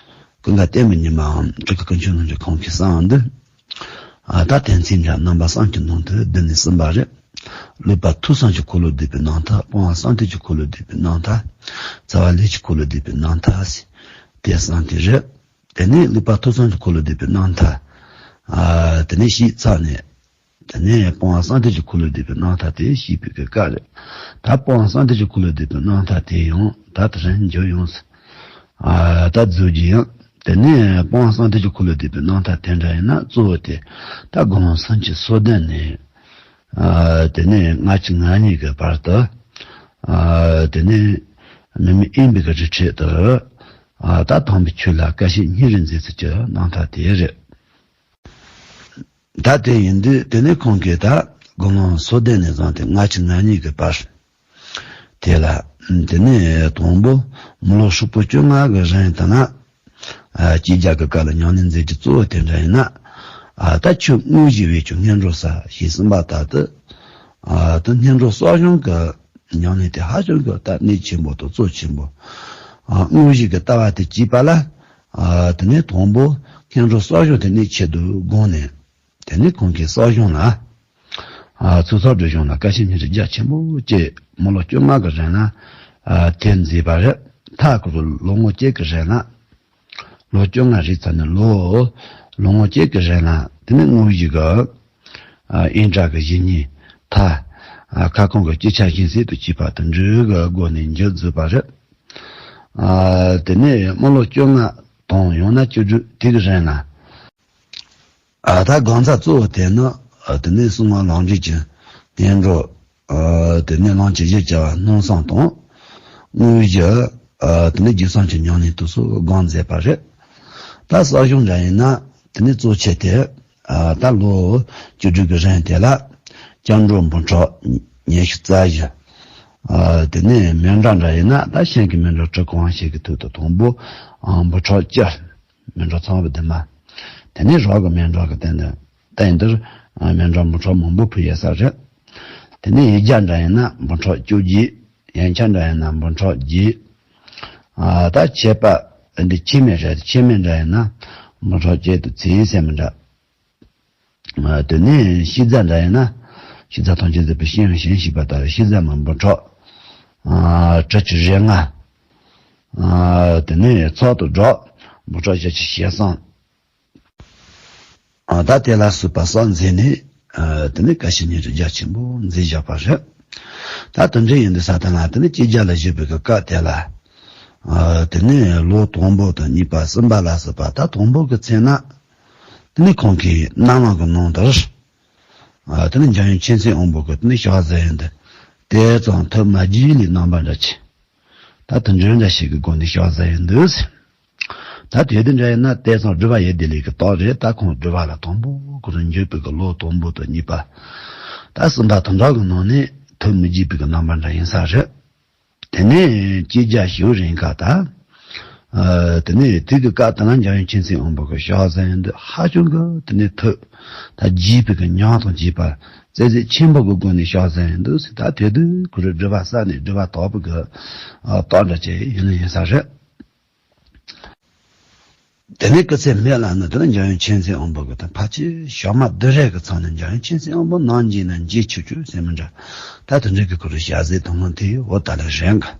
ཀུན་དགའ་བསྟན་པའི་ཉི་མའམ་སྤྲུལ་སྐུ་ཀུན་མཁྱེན་ལྷུན་གྲུབ་ཁོང་གིས་གསུངས་དུས། ཨ་ད་དོན་ཚན་འདྲ་རྣམ་པ་གསུམ་གྱི་ནང་དུ་བསྡུས་ནས་གསུངས་པ་རེད། ཀློག་པ་ཐོས་བསམ་གྱི་འཁོར་ལོ་བསྡུས་པའི་རྣམ་ཐར། སྤོང་བ་གསང་གཏད་ཀྱི་འཁོར་ལོ་བསྡུས་པའི་རྣམ་ཐར། རྩ་བ་ལས་ཀྱི་འཁོར་ལོ་བསྡུས་པའི་རྣམ་ཐར། དེ་གསུམ་དེ་རེད། དེ་ནས་ཀློག་པ་ཐོས་བསམ་གྱི་འཁོར་ལོ་བསྡུས་པའི་རྣམ་ཐར། ཨ་དེ་ནས་ཞེས་ཚར་ནས། དེ་ནས་སྤོང་བ་གསང་གཏད་ཀྱི་འཁོར་ལོ་བསྡུས་པའི་རྣམ་ཐར་དེ་ཞེས་པའི་གི་སྐབས་རེད། ད་སྤོང་བ་གསང་གཏད་ཀྱི་འཁོར་ལོ་བསྡུས་པའི་རྣམ་ཐར་དེ་ཡང་ད་དེ་རིང་མཇུག་ཡོང་ཟེར། ཨ་ད་མཛད་རྒྱུ་ཡང་། དེ་ནས་སྤོང་བ་གསང་གཏད་ཀྱི་འཁོར་ལོ་བསྡུས་པའི་རྣམ་ཐར་དེ་འདྲ་ཡིན་ན་གཙོ་བོ་དེ་ད་དགུང་ལོ་སུམ་ཅུ་སོ་བདུན་ནས། ཨ་དེ་ནས་ལྔ་བཅུ་ང་གཉིས་ཀྱི་བར་དུ། ཨ་དེ་ནས་མི་མེད་དབེན་པའི་གི་རི་ཁྲོད་དུ། ཨ་ད་དམ་པའི་ཆོས་ལ་དཀའ་སྤྱད་སྙིང་རུས་མཛད་ཚུལ་གྱི་རྣམ་ཐར་དེ་རེད། ད་དེ་ཡིན་དུས་དེ་ནས་ཁོང་གིས་ད་དགུང་ལོ་སོ་བདུན་ནས་བཟུང་སྟེ་ལྔ་བཅུ་ང་གཉིས་ཀྱི་བར། དེ་ལ་དེ་ནས་དང་པོ་མི་ལོ་ཧྲིལ་པོ་བཅོ་ལྔ་གི་རིང་དུ་ན། ཨ་སྐྱེས་རྒྱ་གི་སྐབས་ལ་ཉམས་ལེན་མཛད་རྒྱུ་གཙོ་བོ་དེ་འདྲ་ཡིན་ན། ཨ་ད་ཆོས་དངོས་གཞི་བས་ཀྱང་སྔོན་འགྲོ་ས་ཞེས་གསུངས་པ་ལྟར་དུ། ཨ་ད་སྔོན་འགྲོ་གསོག་སྦྱོང་གི་ཉམས་ལེན་དེ་ཧ་ཅང་གི་ད་གནད་ཆེན་པོ་དང་གཙོ་ཆེན་པོ། ཨ་དངོས་གཞི་གི་ལྟ་བ་དེ་བྱས་པ་ལ། ཨ་དེ་ནས་དང་པོ་སྔོན་འགྲོ་གསོག་སྦྱོང་དེ་གནད་ཆེ་དུ་དགོངས་ནས། དེ་ནས་ཁོང་གིས་གསོག་སྦྱོང་ལ། ཨ་ཚོགས་བསགས་སྒྲིབ་སྦྱོང་ལ་དཀའ་སྤྱད་སྙིང་རུས་རྒྱ་ཆེན་པོ་བསྐྱེད། མི་ལོ་བཅོ་ལྔ་གི་རིང་ལ། ཨ་དེ་མཛད་པ་རེད། མཐའ་འཁོར་ལོ་ངོ་གཅིག་གི་རིང་ལ། ལོ་བཅོ་ལྔ་རེད་ཚར་ནས་ལོ། ལོ་ངོ་གཅིག་གི་རིང་ལ་དེ་ནས་དངོས་གཞི་གི། ཨ་ཨིན་དྲ་གི་བཞི་ཉིད་མཐའ། ཨ་ཁ་སྐོང་གི་སྤྱི་ཆ་སྦྱིན་སྲེག་ཏུ་བྱས་པ་དང་འབྲུ་གི་སྒོ་ནས་མཇུག་བསྡུས་པ་རེད། ཨ་དེ་ནས་མི་ལོ་བཅོ་ལྔ་དང་ཡང་ན་བཅུ་དྲུག་དེ་གི་རིང་ལ། ཨ་ད་སྒོམ་རྩ་གཙོ་བོ་དེ་ནི། ཨ་དེ་ནས་གསང་སྔགས་ལམ་འབྲས་ཀྱི་རྣལ་འབྱོར། ཨ་དེ་ནས་ལམ་གྱི་གཞི་བཅའ་བ་སྣང་བསམ་དང་། དངོས་གཞི། ཨ་དེ་ནས་རྗེས་གསུམ་གྱི་ཉམས་ལེན་དུ་སོགས་སྒོམ་མཛད་པ་རེད། ད་ ད་གསར་བྱུང་འདྲ་ཡིན་ན་དེ་ནས་གཙོ་ཆེ་དེ། ཨ། ད་ལོ་བཅུ་དྲུག་གི་རིང་དེ་ལ་སྐྱབས་འགྲོ་འབུམ་ཕྲག་ཉི་ཤུ་རྩ་བཞི། ཨ། དེ་ནས་མཎྜལ་འདྲ་ཡིན་ན་ད་ཤིང་གི་མཎྜལ་གྲུབ་གང་ཞིག་གི་ཐོག་ཏུ་དང་པོ། ཨ། འབུམ་ཕྲག་བཅུ། མཎྜལ་ཚངས་པའི་བདུན་མ། དེ་ནས་རོ་གི་མཎྜལ་གྱི་སྟེང་དུ། ད་ཡིན་དུས་མཎྜལ་འབུམ་ཕྲག་མང་པོ་ཕུལ་ཡོད་ས་རེད། དེ་ནས་ཡིག་བརྒྱ་འདྲ་ཡིན་ན་འབུམ་ཕྲག་བཅོ་བརྒྱད། ཡན་ཆད་འདྲ་ཡིན་ན་འབུམ་ཕྲག་བརྒྱད། ཨ། ད་ཆད་པ་འདི་ཆད་མེད་རེད། ཆད་མེད་འདྲ་ཡིན་ན་འབུམ་ཕྲག་བརྒྱད་དུ་ཚིག་ཟེར་མི་འདྲ། ཨ། དེ་ནས་ཤེས་བྱ་འདྲ་ཡིན་ན། ཤེས་བྱ་ཐམས་ཅད་མཛད་པའི་སྤྱན་ཞེས་བྱ་བ་ལྟ་བུའི་ཤེས་བྱ་མ་འབུམ་ཕྲག་ཨ། དྲུག་ཅུ་རེ་ལྔ། ཨ། དེ་ནས་ཚོགས་དང་སྦྲགས་འབུམ་ཕྲག་བཞི་བཅུ་ཞེ་གསུམ། ཨ། ད་དེ་ལ་སོགས་པ་གསུམ་མཛད་ནས། ཨ། དེ་ནས་བཀའ་བཤད་སྙན་སྒྲོན་རྒྱ་ཆེན་པོ་མཛད་བཞག་པ་རེད། ད་དེ་འདྲ་ཡིན་དུས་ས་དེ་ལ་དེ་ནས་སྐྱེས་རྒྱ་ལ་བཞུགས་པའི་གི་སྐབས་དེ་ལ། ཨ། དེ་ནས་ལོ་དང་པོ་དང་གཉིས་པ་གསུམ་པ་ལ་སོགས་པ། ད་དང་པོ་གི་ཚེ་ན། དེ་ནས་ཁོང་གིས་རྣམ་ལྔ་གི་ནང་དུ། ཨ། དེ་ནས་འཇམ་དབྱངས་མཁྱེན་བརྩེ་དབང་པོ་གིས་དེ་ནས་ཕྱག་བཞེས་ཡོང་དུས། དེ་ཙམ་ཐབས་མ་བགྱིས་ལས་རྣམ་པ་འདྲ་ཆེ། ད་དེ་འདྲ་འདྲ་ཞིག་གི་སྒོ་ནས་ཕྱག་བཞེས་ཡོང་དུས། ད་དེ་དེ་འདྲ་ཡིན་ན་དེ་ཙམ་སྒྲུབ་པ་ཡོད་བསྡད་ལས་ཀྱི་རྟགས་རེད། ད་ཁོང་སྒྲུབ་པ་ལ་དང་པོ་ཁོ་རང་འཇུག་པའི་གི་ལོ་དང་པོ་དང་གཉིས་པ། ད་གསུམ་པ་དེ་འདྲ་གི་ནང་ནས་ཐབས་མི་བགྱིས་པའི་གི་རྣམ་པ་འདྲ་ཡིན་ས་རེད། དེ་ནས་སྐྱེས་རྒྱ་ཞུ་རིང་ཁ་ད། ཨ། དེ་ནས་དུས་ཀྱི་སྐབས་དེ་ན་འཇམ་དབྱངས་མཁྱེན་བརྩེ་དབང་པོ་གིས་ཕྱག་བཞེས་ཡོང་དུས་ཧ་ཅང་གི་དེ་ནས་ཐབས་ད་བགྱིས་པའི་གི་ཉམས་དང་བཅས་པ་རྩེ་གཟིགས་ཆེན་པོ་གི་སྒོ་ནས་ཕྱག་བཞེས་ཡོང་དུས་ཟེར། ད་དེ་དུས་ཁོ་རང་སྒྲུབ་པ་བསགས་ནས་སྒྲུབ་པ་དག་པའི་གི། ཨ། རྟགས་འདྲ་ཅིག་ཡིན་ན་ཡིན་ས་རེད། དེ་ནས་སྐུ་ཚེ་སྨད་ལ་ནི་དེ་ནས་འཇམ་དབྱངས་མཁྱེན་བརྩེ་དབང་པོ་གིས་ད་ཕལ་ཆེར་ཞག་མ་བདུན་རེ་གི་ཚང་ནས་འཇམ་དབྱངས་མཁྱེན་བརྩེ་དབང་པོ་ནམ་མཇལ་ན་མཇལ་ཆོག་ཆོག་ཟེར་མི་འདྲ། ད་དེ་འདྲ་གི་ཁོ་རང་ཞལ་གཟིགས་དང་ལུང་དེ་འོ་ད་ལ་རན་གི།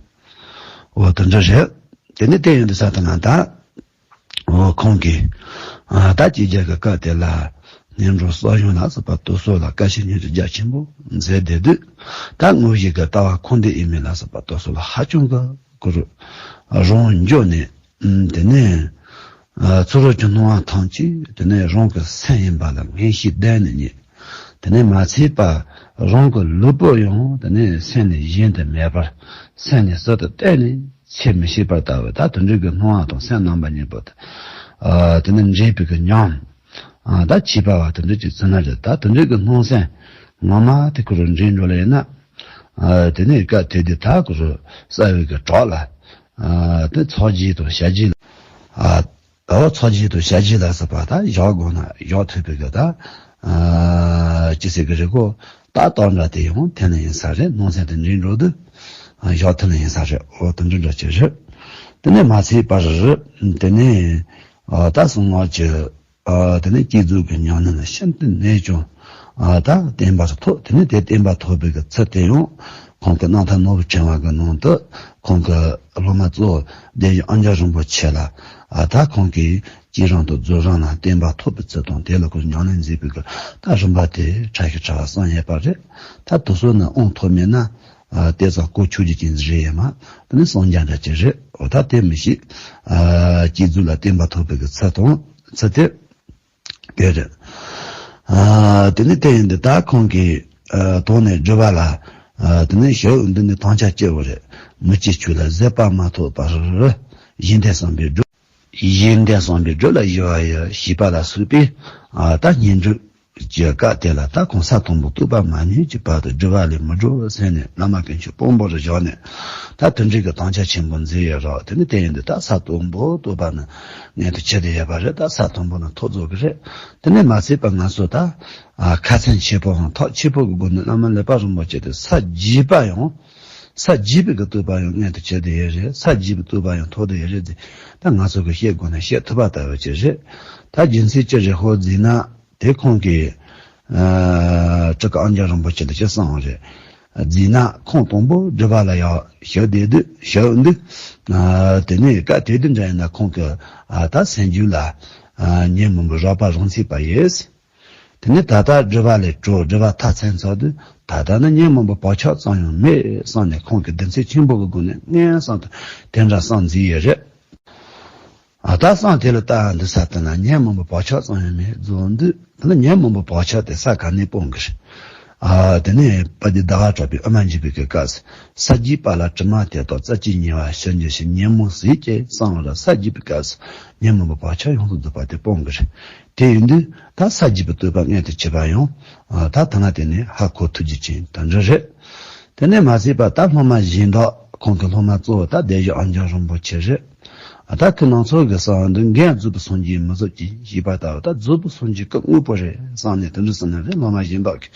འོ་དེ་འདྲ་རེད། དེ་ནས་དེ་ཡིན་དུས་ས་དེ་ན་ད། འོ་ཁོང་གིས། ཨ། ད་སྐྱེས་རྒྱ་གི་སྐབས་དེ་ལ། རྣལ་འབྱོར་གསར་བྱུང་ལ་སོགས་པ་དེ་ཚོ་ལ་བཀའ་བཤད་སྙན་སྒྲོན་རྒྱ་ཆེན་པོ་མཛད་བསྡད་དུས། ད་དངོས་གཞི་གི་ལྟ་བ་འཁོར་འདས་དབྱེར་མེད་ལ་སོགས་པ་དེ་ཚོ་ལ་ཧ་ཅང་གི་ཁོ་རང་རང་འཇོག་ནས། ཨ། དེ་ནས། ཨ། ཚུ་རོལ་གྱི་སྣང་བ་ཐམས་ཅད་དེ་ནས་རང་གི་སེམས་ཡིན་པ་ལ་ངེས་ཤེས་ལྡན་ནས་རྙེད། དེ་ནས་མ་ཚད་པ་རང་གི་ལུས་པོ་ཡང་དེ་ནས་སེམས་ནས་གཞན་དུ་མེད་པར། སེམས་ནས་ཟུར་དུ་གཏན་ནས་ཆད་མི་ཤེས་པར་ལྟ་བུ། ད་དེ་འདྲ་གི་སྣང་བ་དང་སེམས་རྣམ་པ་གཉིས་པོ་དེ། ཨ། དེ་ནས་འདྲེས་པའི་གི་ཉམས། ཨ། ད་བྱིས་པ་བ་དེ་འདྲ་ཅིག་ཚུད་ན་རེད། ད་དེ་འདྲ་གི་སྣང་སེམས་ངོ་མ་དེ་ཁོ་རང་འདྲེས་འགྲོ་ལེ་ཡིན་ན། ཨ། དེ་ནས་སྐབས་དེ་དུས་ད་ཁོ་རང་རྩ་བའི་གི་གྲོགས་ལ། ཨ། དེ་ཚོགས་རྗེས་དང་ཞབས་རྗེས་ལ། ཨ། ཨོ་ཚོགས་རྗེས་དང་ཞབས་རྗེས་ལ་སོགས་པ་ད་བཞག་དགོས་ན་བཞག་ཐུབ་པའི་གི་ད། ཨ། ཅི་ཟེར་གི་རེད་གོ། ད་རྟགས་འདྲ་དེ་ཡང་ཐོན་ནི་ཡིན་ས་རེད། སྣང་སེམས་དེ་འདྲེས་འགྲོ་དུས། ཨ། བཞག་ཐུབ་ནི་ཡིན་ས་རེད། འོ་དེ་འདྲ་འདྲ་ཅིག་རེད། དེ་ནས་མ་ཚད་པར། དེ་ནས། ཨ། ད་གསང་སྔགས་ཀྱི། ཨ། དེ་ནས་བསྐྱེད་རྫོགས་ཀྱི་ཉམས་ལེན་ལ་ཤིན་ཏུ་ནས་ཀྱང་། ཨ། ད་བརྟན་པར་ཐོབ། དེ་ནས་དེ་བརྟན་པར་ཐོབ་པའི་གི་ཚུལ་དེ་ཡང་ཁོང་གི་རྣམ་ཐར་ནོར་བུ་ཕྲེང་བ་གི་ནང་དུ་ཁོང་གི་སློབ་མ་གཙོ་བོ་སྡེ་བཞི་ཨོ་རྒྱན་རིན་པོ་ཆེ་ལ། ཨ། ད་ཁོང་གིས་བསྐྱེད་རིམ་དང་རྫོགས་རིམ་ལ་བརྟན་པར་ཐོབ་པའི་ཚུལ་དང་། དེ་ལ་ཁོ་ཉམས་ལེན་མཛད་པའི་གི་ད་རིམ་པ་དེ་ཕྲ་ཞིང་ཕྲ་བ་གསུམ་ཡོད་པ་རེད། ད་དེ་ཚོ་ནི་དབང་ཐོབ་མེད་ན། ཨ། དེ་ཙམ་གོ་ཆོད་རྒྱུ་ཅན་ཟིག་རེད་ཡ་མ། དེ་ནི་གསང་རྒྱ་འདྲ་ཅིག་རེད། འོ་ད་དེ་མི་ཤེས། ཨ། བསྐྱེད་རྫོགས་ལ་བརྟན་པར་ཐོབ་པའི་གི་ཚུལ་དང་ཚུལ་དེ་དེ་རེད། ཨ། དེ་ནི་དེ་ཡིན་དུས་ད་ཁོང་གིས། ཨ། དོན་ནས་སྒྲུབ་པ་ལ། ཨ། དེ་ནི་ཞབས་འདི་ནི་དམ་བཅའ་བཅའ་བོ་རེད། མི་སྐྱེ་ཆོས་ལ་བཟོད་པ་མ་ཐོབ་པར། གཞན་དོན་བསམ་པའི་སྒྲུབ། གཞན་དོན་བསམ་པའི་སྒྲུབ་ལ་གཞོལ་བ་ཡི། ཞེས་པ་ལ་སོགས་པའི། ཨ། ད་བསྙེན་སྒྲུབ་ཀྱི་སྐབས་དེ་ལ་ད་གོང་ས་དང་པོ་བསྟོད་པ་མ་ཉན་གྱི་བར་དུ་སྒྲུབ་པ་ལས་མི་འགྲོ་ཟེར་ནས་བླ་མ་དཀོན་མཆོག་དཔང་པོ་རུ་བཞག་ནས། ད་དེ་འདྲའི་གི་དམ་བཅའ་ཆེན་པོ་མཛད་ཡོད་རེད། དེ་ནི་དེ་ཡིན་དུས་ད་ས་དང་པོ་བསྟོད་པ་ནི་སྔོན་དུ་ཆུད་དེ་ཡོད་པ་རེད། ད་ས་དང་པོ་ནི་ཐོབ་རྫོགས་གི་རེད། དེ་ནས་མ་ཚད་པ་ང་ཚོ་ད། ཨ། ཁ་ཚན་ཆེ་པོའང་ཐག་ཆེ་པོ་གི་སྒོ་ནས་བླ་མ་ལེགས་པ་རིན་པོ་ཆེ་དེ་ས་བརྒྱད་པ་ཡང་། ས་བརྒྱད་པའི་གི་བསྟོད་པ་ཡང་སྔོན་དུ་ཆུད་དེ་ཡོད་རེད། ས་བརྒྱད་པའི་བསྟོད་པ་ཡང་ཐོབ་དེ་ཡོད་རེད་ཟེར། ད་ང་ཚོ་གི་བཤད་དགོས་ན་བཤད་ཐུབ་པ་ལྟ་བུ་ཅིག་རེད། ད་རྒྱུ་མཚན་ཅི་རེད་ཧོ་ཟེར་ན། དེ་ཁོང་གིས། ཨ། སྤྲུལ་སྐུ་ཨོ་རྒྱན་རིན་པོ་ཆེ་ལ་ཅི་གསུངས་པ་རེད་ཟེར་ན། ཁོང་དང་པོ་སྒྲུབ་པ་ལ་ཡང་ཞུགས་བསྡད་དུས་ཞུགས་འདུག་ཨ། དེ་ནས་སྐབས་དེ་དུས་འདྲ་ཡིན་ན་ཁོང་གི། ཨ། ད་སེམས་རྒྱུད་ལ། ཨ། ཉོན་མོངས་པའི་རོགས་པ་རང་ཚིག་པ་ཡོད། དེ་ནས་ད་ལྟ་སྒྲུབ་པ་ལས་གྲོལ། སྒྲུབ་པ་མཐར་ཕྱིན་ཚར་དུས་ད་ལྟ་ནི་ཉོན་མོངས་པའི་བག་ཆགས་ཙམ་ཡང་མེད་བསམ་ནས་ཁོང་གིས་གདེང་ཚོད་ཆེན་པོ་གི་སྒོ་ནས་མངོན་སུམ་དུ་དེ་འདྲ་གསུངས་མཛད་ཡོད་རེད། ཨ། ད་གསུངས་དེ་ལ་ལྟ་འདི་ས་དེ་ན་ཉོན་མོངས་པའི་བག་ཆགས་ཙམ་ཡང་མེད་རྫོགས་འདུག་དེ་ནི་ཉོན་མོངས་པའི་བག་ཆགས་དེ་ས་ག་ནས་སྤོང་གི་རེད། ཨ། དེ་ནས་དཔལ་ལྡན་ཟླ་བ་གྲགས་པས་ཨ་མ་འཇུ་པའི་གི་སྐབས་སུ། ས་རྒྱས་པ་ལ་དྲི་མ་དེ་དག། རྩ་བཅད་ཉེ་བར་ཞི་འགྱུར་ཞིང་། ཉོན་མོངས་ཟད་ཀྱང་སངས་ར། ས་རྒྱས་པའི་སྐབས་སུ་ཉོན་མོངས་པ་བག་ཆགས་ཡོངས་སུ་འཛིན་པ་དེ་སྤོང་གི་རེད། དེ་ཡིན་དུས་ད་ས་རྒྱས་པའི་བསྟོད་པ་མངོན་དུ་བྱེད་པ་ཡང་ད་ཐ་ན་དེ་ནས་ཧ་གོ་ཐུབ་རྒྱུ་ཅན་དེ་འདྲ་རེད། དེ་ནས་མ་ཚད་པ་ད་སློབ་མ་གཞན་དག་ཁོང་གི་སློབ་མ་གཙོ་བོ་ད་སྡེ་བཞི་ཨོ་རྒྱན་རིན་པོ་ཆེ་རེད། ད་ཁོ་རང་ཚོ་གི་གསུང་འདི་འགན་རྫོགས་པའི་སངས་རྒྱས་མི་བཟོད་ཅིང་ཞེས་པ་ལྟ་བུ། ད་རྫོགས་པའི་སངས་རྒྱས་སྐུ་དངོས་པོ་རེད་བསམ་ནས་དེ་འདྲ་གསུངས་ནི་རེད། སློབ་མ་གཞན་དག་གིས།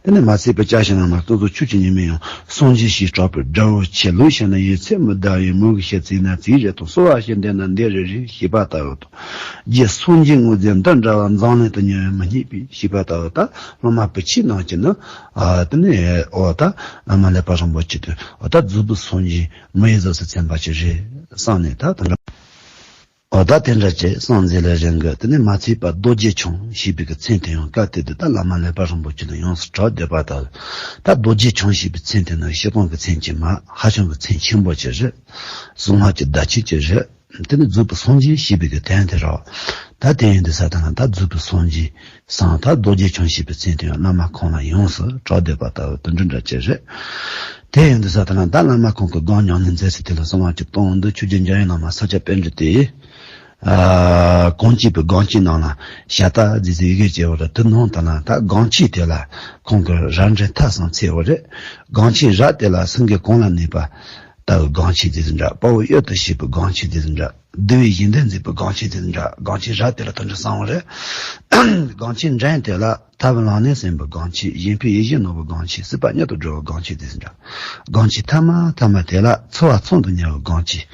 དེ་ནས་མ་ཚད་པའི་སྐྱབས་གཞན་ལ་མ་སྟོན་ཚོ་ཆོས་ཀྱི་ཉི་མས་ཡང་། སངས་རྒྱས་ཞེས་གྲགས་པའི་སྒྲ་བོ་ཆེ། ལུགས་བཤད་ན་ཡིད་ཚིམ་མི་གདའ་བས། མོས་གུས་ཞེས་བརྩིས་ན་བརྩིས་རེ་དང་། གསོལ་བ་ཞེས་འདོན་ན་འདོན་རེ་རེ་ཞེས་པ་ལྟ་བུ་དང་། རྗེ་སངས་རྒྱས་དངོས་རྫས་འདི་འདྲ་བ། འཛམ་གླིང་དུ་ཉེ་བར་མི་རྙེད་པས་ཞེས་པ་ལྟ་བུ་དང་། སློབ་མ་བུ་ཆེན་རྣམས་ཀྱིས་ནི། ཨ། དེ་ནས་འོ་ད་བླ་མ་ཀླད་པ་རིན་པོ་ཆེ་དེ་འོ་ད་རྫོགས་པའི་སངས་རྒྱས་མི་ཡི་གཟུགས་སུ་མཚན་པ་ཅིག་རེད་བསམ་ནས་ད་དེ་འདྲ། འོ་ད་དེ་འདྲ་བྱས་སངས་རྒྱས་ལ་རིང་གི། དེ་ནས་མ་ཚད་པ་རྡོ་རྗེ་འཆང་ཞེས་པའི་གི་མཚན་དེ་ཡང་སྐབས་དེ་དུས་ད་བླ་མ་ཀླད་པ་རིན་པོ་ཆེ་ལ་ཡོངས་སུ་གྲགས་བསྡད་པ་དང་། ད་རྡོ་རྗེ་འཆང་ཞེས་པའི་མཚན་དེ་ནི་སྤྱིར་བཏང་གི་མཚན་ཅིག་མ། ཧ་ཅང་གི་མཚན་ཆེན་པོ་ཅིག་རེད། གསང་སྔགས་ཀྱི་བརྡ་ཆད་ཅིག་རེད། དེ་ནི་རྫོགས་པའི་སངས་རྒྱས་ཞེས་པའི་གི་དོན་དེ་རེད། ད་དེ་ཡིན་དུས་ས་ད་ང་ད་རྫོགས་པའི་སངས་རྒྱས་སམ་ད་རྡོ་རྗེ་འཆང་ཞེས་པའི་མཚན་དེ་ཡང་བླ་མ་ཁོང་ལ་ཡོངས་སུ་གྲགས་བསྡད་པ་ལྟ་བུ་དེ་འདྲ་འདྲ་ཅིག་རེད། དེ་ཡིན་དུས་ས་ད་ང་ད་བླ་མ་ཁོང་གི་སྒོམ་ཉམས་ལེན་མཛད་ཚུལ་དེ་ལ་གསང་སྔགས་ཀྱི་སྟོང་འདི་ཆོས་རྗེ་འཇམ་དབྱངས་བླ་མ་ས་སྐྱ་པཎྜི་ཏས། ཨ། གང་བྱེད་པའི་སྒོམ་བྱེད་རྣམས་ལ་ཞལ་ཏ་ཟེར་ཟེར་ཡི་གེ་བྱས་པ་རེད། དེ་ནང་དུ་ལ་ད་སྒོམ་བྱེད་དེ་ལ་ཁོང་གིས་རབ་འབྲིང་ཐ་གསུམ་ཕྱེ་བ་རེད། སྒོམ་བྱེད་རབ་དེ་ལ་སེང་གེ་གོང་ལ་གནས་པ་ལྟ་བུའི་སྒོམ་བྱེད་དེ་འདྲ། དཔའ་བོ་གཡུལ་དུ་བྱེད་པའི་སྒོམ་བྱེད་དེ་འདྲ། བདུད་བཞི་འདུལ་མཛད་པའི་སྒོམ་བྱེད་དེ་འདྲ། སྒོམ་བྱེད་རབ་དེ་ལ་དེ་འདྲ་གསང་བ་རེད། སྒོམ་བྱེད་འབྲིང་དེ་ལ་ཐར་པའི་ལམ་སྣེ་ཟིན་པའི་སྒོམ་བྱེད། གཞན་ཕན་ཡིད་བཞིན་ནོར་བུའི་སྒོམ་བྱེད། སྲིད་པ་མྱུར་དུ་སྒྲོལ་བའི་སྒོམ་བྱེད་དེ་འདྲ། སྒོམ་བྱེད་ཐ་མ་ཐ་མ་དེ་ལ་འཚེ་བ་ཚང་དུ་ཉེ་བའི་སྒོམ་བྱེད།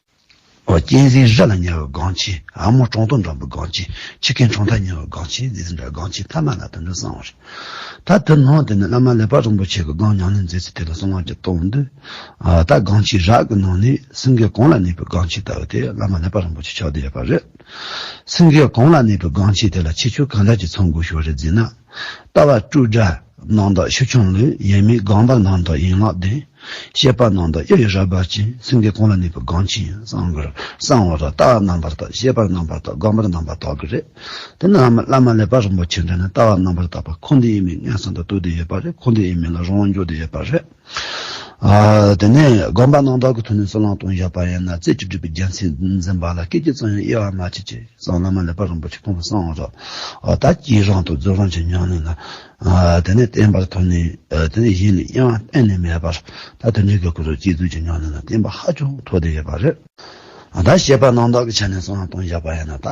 འོ། གཅན་གཟན་རི་ལ་ཉེ་བའི་སྒོམ་བྱེད། ཨ་མོ་གྲོང་དུ་འགྲོ་བའི་སྒོམ་བྱེད། ཆུ་ཁའི་ཁྲོམ་ཐག་ཉེ་བའི་སྒོམ་བྱེད་ཟེར་འདྲ། སྒོམ་བྱེད་ཐ་མ་ལ་དེ་འདྲ་གསང་བ་རེད། ད་དེ་ནང་དེ་ནི་བླ་མ་ཀླད་པ་རིན་པོ་ཆེ་གི་སྒོམ་ཉམས་ལེན་མཛད་ཚུལ་དེ་ལ་གསང་སྔགས་ཀྱི་སྟོང་འདི། ཨ། ད་སྒོམ་བྱེད་རབ་ཀྱི་ནང་ནས་སེང་གེ་གོང་ལ་གནས་པའི་སྒོམ་བྱེད་ལྟ་བུ་དེ་བླ་མ་ཀླད་པ་རིན་པོ་ཆེ་ཆགས་བསྡད་ཡོད་པ་རེད། སེང་གེ་གོང་ལ་གནས་པའི་སྒོམ་བྱེད་དེ་ལ་ཁྱད་ཆོས་གང་འདྲ་ཅིག་ཚང་དགོས་ཞུ་བ་རེད་ཟེར་ན། ལྟ་བ་སྤྲོས་བྲལ་རྣམ་དག་ཤུགས་ཆུང་ལུས། ཡེངས་མེད་སྒོམ་པ་རྣམ་དག་ཡན་ལག་ལྡན། བཤད་པ་རྣམ་དག་ཡུལ་ཡི་རལ་པ་ཅན། སེང་གེ་གོང་ལ་གནས་པའི་སྒོམ་བྱེད་ཡིན་བསམ་གི་རེད། གསང་བ་རེད། ལྟ་བ་རྣམ་པར་དག་བཤད་པ་རྣམ་པར་དག་སྒོམ་པ་རྣམ་པར་དག་གི་རེད། དེ་ནི་བླ་མ་བླ་མ་ཀླད་པ་རིན་པོ་ཆེ་འདྲ་ནི་ལྟ་བ་རྣམ་པར་དག་པ་འཁོར་འདས་དབྱེར་མེད་མངོན་སུམ་དུ་རྟོགས་བསྡད་ཡོད་པ་རེད། འཁོར་འདས་དབྱེར་མེད་ལ་རང་དབང་འཇོག་བསྡད་ཡོད་པ་རེད། ཨ། དེ་ནས་སྒོམ་པ་རྣམ་དག་གི་ཐོག་ནས་སུ་ལང་སྟོང་བཞག་པ་ཡིན་ན། རྩེ་གཅིག་སྒྲིབ་པའི་རྒྱུ་མཚན་འཛིན་པ་ལ། སྐད་ཅིག་ཙམ་ཡང་གཡེལ་བ་མ་བྱེད་ཅིག་གསུངས། བླ་མ་ཀླད་པ་རིན་པོ་ཆེ་ཁོང་གི་གསང་བ་རེད། ཨ། ད་བསྐྱེད་རིམ་དང་རྫོགས་རིམ་གྱི་ཉམས་ལེན་ལ། ཨ། དེ་ནས་བསྟན་པར་ཐོགས་ནས། ཨ། དེ་ནས་གཞན་ལ་གཡེང་བ་གཏན་ནས་མེད་པར། ད་དེ་འདྲའི་གི་སྐོར་བསྐྱེད་རྫོགས་ཀྱི་ཉམས་ལེན་ལ་བརྟེན་པ་ཧ་ཅང་མཐོ་བསྡད་ཡོད་པ་རེད། ཨ། ད་བཤད་པ་རྣམ་དག་གི་ཆ་ནས་སུ་ལང་སྟོང་བཞག་པ་ཡིན་ན། ད་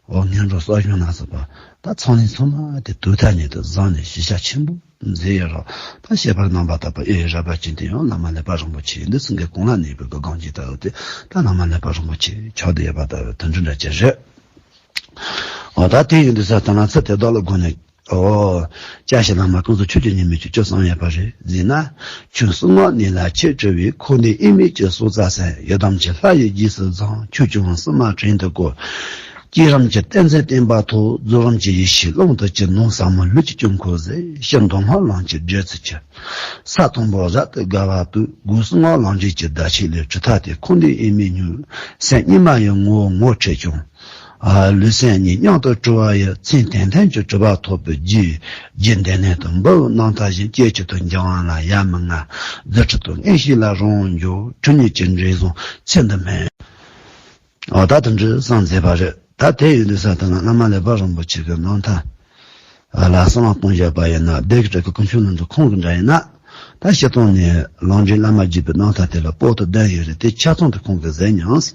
འོ་ངན་འགྲོ་གསོ་སྦྱོང་ལ་སོགས་པ་ད་ཚང་ལས་ཚང་མ་དེ་དུས་མཐའ་གཉིས་དུ་བཟང་ནས་ཞི་ཞགས་ཆེན་པོ་མཛད་ཡོད་རེད། ད་བཤད་པ་རྣམ་པར་དག་པ་ཡུལ་ཡི་རལ་པ་ཅན་དེ་ཡང་བླ་མ་ཀླད་པ་རིན་པོ་ཆེ་འདི་སེང་གེ་གོང་ལ་གནས་པའི་གི་སྒོམ་བྱེད་ལྟ་བུ་དེ། ད་བླ་མ་ཀླད་པ་རིན་པོ་ཆེ་ཆགས་བསྡད་ཡོད་པ་ལྟ་བུ་དེ་འདྲ་འདྲ་ཅིག་རེད། འོ། ད་དེ་ཡིན་དུས་ས་ད་ང་ཚོ་དེ་དག་ལ་དགོངས་ནས། འོ། སྐྱབས་གཞན་བླ་མ་ཀུན་བཟང་ཆོས་ཀྱི་ཉི་མས་ཀྱང་ཅི་གསུངས་ཡོད་པ་རེད་ཟེར་ན། ཁྱོད་གསང་སྔགས་གནད་ལ་ཆེར་དྲི་བས། འཁོར་འདས་དབྱེར་མེད་ཀྱི་སྲོག་རྩ་ཟད། ཡི་དམ་གྱི་ལྷ་ཡི་རྗེས་སུ་འཛིན། ཆོས་སྐྱོང་བསམ་པ་བྲན་དུ་བཀོལ། བསྐྱེད་རིམ་གྱི་ཏིང་འཛིན་བརྟན་པ་ཐོབ། རྫོགས་རིམ་གྱི་ཡེ་ཤེས་ཀློང་དུ་གྱུར། ནོངས་ས་མ་ལུས་ཀྱི་དཀྱིལ་འཁོར་ཟད། ཕྱིར་མདོ་སྔགས་ལམ་གྱི་བགྲོད་ཚུལ་གྱི། ས་དང་པོ་རབ་ཏུ་དགའ་བ་དུ། སྒོ་གསུམ་སྔགས་ལམ་འབྲས་ཀྱི་བརྡ་ཆད་ལས། གྲུབ་མཐའ་དེ་འཁོར་འདས་དབྱེར་མེད་མྱུར། སེམས་གཉིས་མ་ཡི་ངོ་བོ་ངོ་འཕྲོད་ཀྱང་། ཨ། ལུས་སེམས་གཉིས་མཉམ་དུ་གྲོལ་བ་ཡི། མཚན་དོན་ལྡན་གྱི་གྲུབ་པ་ཐོབ་པའི་རྒྱུ། རྒྱུ་འདི་ནི་དང་འབུལ་བའི་རྣམ་ཐར་བཞིན། སྐྱེ་འཆི་དང་འབྱུང་བ་ལ་ཡ་མི་ང་། རྫུ་འཕྲུལ་དང་མངོན་ཤེས་ལ་རང་དབང་འཇོག་ཁྲོ་གཉེར་གྱི་འབྲས་བཟང་ཚེ་འདི་སྨིན། འོ། ད་དེ་འདྲ་གསུངས་མཛད་པ་རེད། ད་དེ་ཡིན་དུས་ས་ད་ང་བླ་མ་ཀླད་པ་རིན་པོ་ཆེ་གི་རྣམ་ཐར་ལ་སུ་ལང་སྟོང་བཞག་པ་ཡིན་ན། སྡེ་དགེ་བཀྲ་ཤིས་ཀུན་འཁྱུག་ལ་འདི་ཁོང་གི་འདྲ་ཡིན་ན། ད་སྤྱིར་བཏང་ནས་ལམ་འབྲས་བླ་མ་དགྱེས་པའི་རྣམ་ཐར་དེ་ལ་པོ་ཏི་ལྡན་ཡོད་རེད། དེ་ཆ་ཚང་དུ་ཁོང་གིས་མཛད་མྱངས།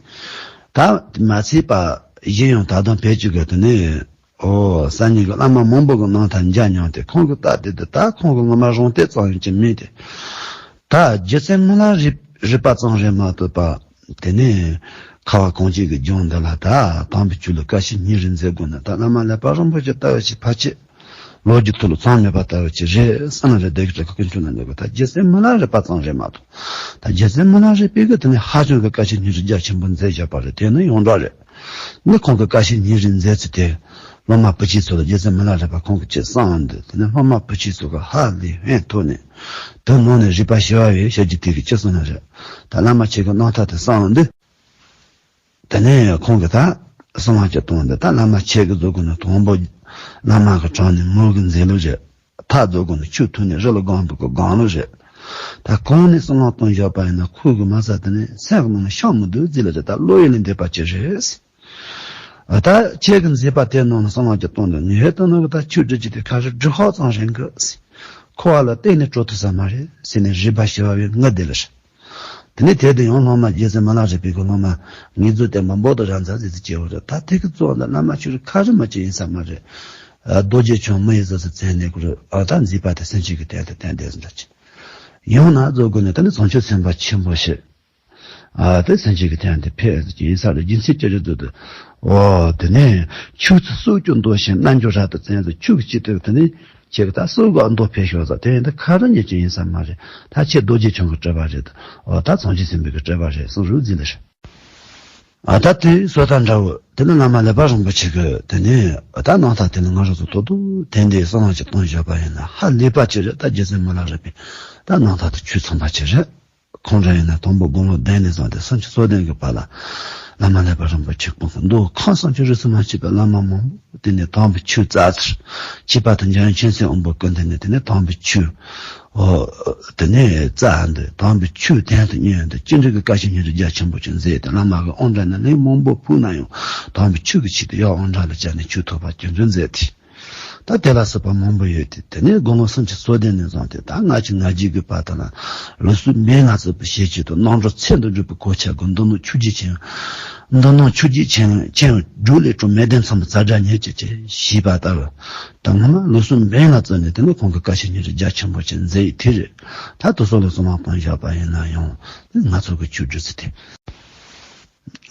ད་མ་ཚད་པ་གཞན་ཡང་ད་དུང་བོད་ཀྱི་གི་དེ་ནས། འོ། སང་ཉིན་གྱི་བླ་མ་མང་པོ་གི་རྣམ་ཐར་མཇལ་མྱངས་ཏེ། ཁོང་གིས་ད་དེ་དེ་ད་ཁོང་གིས་ངོ་མ་རང་བསྟོད་ཙམ་ཡང་ཅིག་མིན་ཏེ། ད་རྗེ་བཙུན་མི་ལ་རས་རས་པ་ཙམ་རེད་མ་གཏོགས་པ། དེ་ནས་ཁ་བ་གངས་ཅན་གྱི་ལྗོངས་འདི་ལ་ད་དམ་པའི་ཆོས་ལ་དཀའ་ཆེན་སྙིང་རུས་མཛད་དགོས་ན། ད་བླ་མ་ཀླད་པ་རིན་པོ་ཆེ་ལྟ་བུ་ཞིག་ཕལ་ཆེར་ལོ་རྒྱུས་ཐོག་ལ་ཚང་མེད་པ་ལྟ་བུ་ཞིག་རེད་བསམ་ན་རེད། སྡེ་དགེ་བཀྲ་ཤིས་ཀུན་འཁྱུག་ལ་འདུག་གི། ད་རྗེ་བཙུན་མི་ལ་རས་པ་ཙམ་རེད་མ་གཏོགས། ད་རྗེ་བཙུན་མི་ལ་རས་པས་གི་དེ་ནས་ཧ་ཅང་གི་དཀའ་ཆེན་སྙིང་རུས་རྒྱ་ཆེན་པོ་མཛད་བཞག་པ་རེད། དེ་ནི་ཡོངས་གྲགས་རེད། ནི་ཁོང་གི་དཀའ་ཆེན་སྙིང་རུས་མཛད་ཚུལ་དེ། སློབ་མ་བུ་ཆེན་ཚོ་ལ་རྗེ་བཙུན་མི་ལ་རས་པ་ཁོང་གིས་ཅིག་གསུངས་འདུག་དེ་ནས་སློབ་མ་བུ་ཆེན་ཚོ་གིས་ཧ་ལས་ཕན་ཐོགས་ནས། དེ་ནང་ནས་རས་པ་ཞི་བ་བས་ཞལ་གྱིས་བཏེགས་ཀྱིས་ཅི་གསུངས་ན་རེད། ད་བླ་མ་ཁྱེད་ཀྱི་རྣམ་ཐར་དེ་གསུངས་འདུག་དེ་ནས་ཁོང་གིས་ད་གསང་སྔགས་ཀྱི་སྟོང་འདི་ད་བླ་མ་ཁྱེད་ཀྱིས་རྫོགས་དགོས་ན། དང་པོ་བླ་མ་གི་དྲུང་ནས་མོས་གུས་མཛད་ལུགས་རེད། ད་རྫོགས་སྒོ་ནས་ཆུ་ཐུག་ནས་རི་ལ་སྒང་བུ་གི་སྒང་ལ་རེད། ད་གང་ནས་སྲང་ལམ་སྟོང་བཞག་པ་ཡིན་ན་ཁོ་གི་མ་ས་དེ་ནས་སེམས་ནང་ཤང་མི་འདུག་ཟེར་ལ་རེད། ད་བློ་ཡུལ་ལས་འདས་པ་ཅི་རེད། ཨ་ད་ཁྱེད་ཀྱི་མཛད་པ་དེ་ནང་ནས་སྲང་ལམ་གྱི་སྟོང་དུ་ངས་ལྟ་ན་གི་ད་ཆུ་སྒྲིལ་གྱི་དེ་ཁ་རི་སྒྲི་ཧོག་ཙམ་རེད་གི། ཁོ་བ་ལ་གཏན་ནས་སྤྲོ་ཐུབ་ས་མ་རེད་ཟེར་ནས་རིག་པ་ཞི་བ་བའི་ངུ་དེ་ལ་རེད། དེ་ནས་དེ་དུ་ཡང་སློབ་མ་རྗེ་བཙུན་མི་ལ་རས་པའི་གི་སློབ་མ་ངེས་རྫོགས་བསྟན་པ་འབོག་ཏུ་ར་མཛའ་ཟེར་ཚུལ་སྐྱེ་བོ་རེད། ད་དེ་གི་གཙོ་བོ་འདི་བླ་མ་ཆོས་རིག་ཁ་རི་མ་ཆེ་ཡིན་ས་མ་རེད། རྡོ་རྗེ་འཆང་མི་ཡི་ཟོ་ཟེར་མཚན་ནས་ཁུ་རུ་ཨ་ད་མཛད་པ་དེ་སེམས་ཅན་གྱི་དོན་དུ་བསྟན་དེ་འདྲ་ཅིག་ཡང་ན་རྫོགས་སྒོ་ནས་དེ་ནི་བྱང་ཆུབ་སེམས་དཔའ་ཆེན་པོ་ཞིག་ཨ་དེ་སེམས་ཅན་གྱི་དོན་དུ་ཕེབས་ཡིན་ས་རེད། རྒྱུ་མཚན་ཅི་རེད་འདུག་དུ་ཨོ་དེ་ནས་ཆོས་ཚུལ་སྲོག་གཅོད་མདོ་ཞེས་རྣལ་འབྱོར་རབ་ཏུ་བཙན་དུ་ཆོས་ཀྱི་སྤྱི་དོན་དེ་ནི། ཁྱེད་ཀྱི་ད་སྲོག་ག་མདོ་ཕེབས་ཤོག་ཟེར་དེ་ཡིན་ད་ཁ་རི་ཉེ་ཅི་ཡིན་ས་མ་རེད། ད་ཁྱེད་རྡོ་རྗེ་འཆང་གི་སྤྲུལ་པ་རེད། འོ་ད་བྱང་ཆུབ་སེམས་དཔའི་གི་སྤྲུལ་པ་རེད་གསུངས་རུ་འཛིན་ལ་རེད། ཨ་ད་དེ་སོ་ད་འདྲ་བོ་དེ་ནི་བླ་མ་ཀླད་པ་རིན་པོ་ཆེ་གི་དེ་ནི་ཨ་ད་རྣམ་ཐར་དེ་ནི་ང་རང་ཚོ་ཐོག་ཏུ་དེ་འདྲའི་གསང་སྔགས་ཀྱི་སྟོང་བཞག་པ་ཡིན་ན་ཧ་ལས་པ་ཅི་རེད། ད་རྗེ་བཙུན་མི་ལ་རས་པའི་ད་རྣམ་ཐར་དུ་ཆོས་ཚང་པ་ཅི་རེད། ཁོང་རང་ཡིན་ན་དང་པོ་དགུང་ལོ་བདུན་ནས་བཟུང་སྟེ་སུམ་ཅུ་སོ་བདུན་གྱི་བར་ལ་བླ་མ་ཀླད་པ་རིན་པོ་ཆེ་སྐུ་མདོ་ཁམས་བྱང་ཆུབ་རིས་སུ་མ་ཆད་པའི་བླ་མ་མང་པོ་དེ་ནས་དམ་པའི་ཆོས་བཙལ་ཚར། བྱིས་པ་དང་འཇམ་དབྱངས་མཁྱེན་བརྩེ་དབང་པོ་སྐུ་མདུན་ནས་དེ་ནས་དམ་པའི་ཆོས་ཨོ་དེ་ནས་བཙལ་འདི་དམ་པའི་ཆོས་དོན་དུ་གཉེར་འདི་ཅི་འདྲ་གི་བཀའ་ཆོས་སྙིང་རུས་རྒྱ་ཆེན་པོ་ཅིག་མཛད་དེ་བླ་མ་གི་དབང་གྲལ་ནས་ལན་མང་པོ་ཕུལ་ན་ཡང་དམ་པའི་ཆོས་ཀྱི་ཆེད་དུ་ཡར་དབང་གྲལ་ལ་བཅར་ནས་ཆོས་ཐོབ་པ་རྒྱུན་འཛིན་མཛད་དེ། ད་དེ་ལ་སོགས་པ་མང་པོ་ཡོད་དེ། དེ་ནས་དགུང་ལོ་སུམ་ཅུ་སོ་བདུན་ནས་བཟུང་སྟེ་ད་ལྔ་བཅུ་ང་བརྒྱད་ཀྱི་བར་དུ་ལ་ལུགས་སྲོལ་འབད་ལྔ་བརྩེགས་པའི་ཞལ་ཆད་དུ་རྣམ་གྲོལ་ཚད་དུ་འགྲོ་བའི་གོ་ཆ་གི་མདོ་སྣོད་ཆོས་བརྒྱད་ཅན། མདོ་སྣོད་ཆོས་བརྒྱད་ཅན་ཅན་སྒྲོག་ལས་གྲོལ་མི་བདེན་མཚམས་ཛ་དྲག་ཉེར་གཅིག་ཅེས་ཞུས་པ་ལྟར། ད་སྔོན་མ་ལུགས་སྲོལ་འབད་ལྔ་བརྩེགས་ནས་དེ་ནས་ཁོང་གི་བཀའ་ཆོས་སྙིང་རུས་རྒྱ་ཆེན་པོ་ཅིག་མཛད་ཡི་དེ་རེད། ད་དུ་སོགས་ལ་གསང་སྔགས་སྟོང་བཞག་པ་ཡིན་ན་ཡང་ང་ཚོ་གི་ཆོས་སྒྲུབ་ཚུལ་དེ།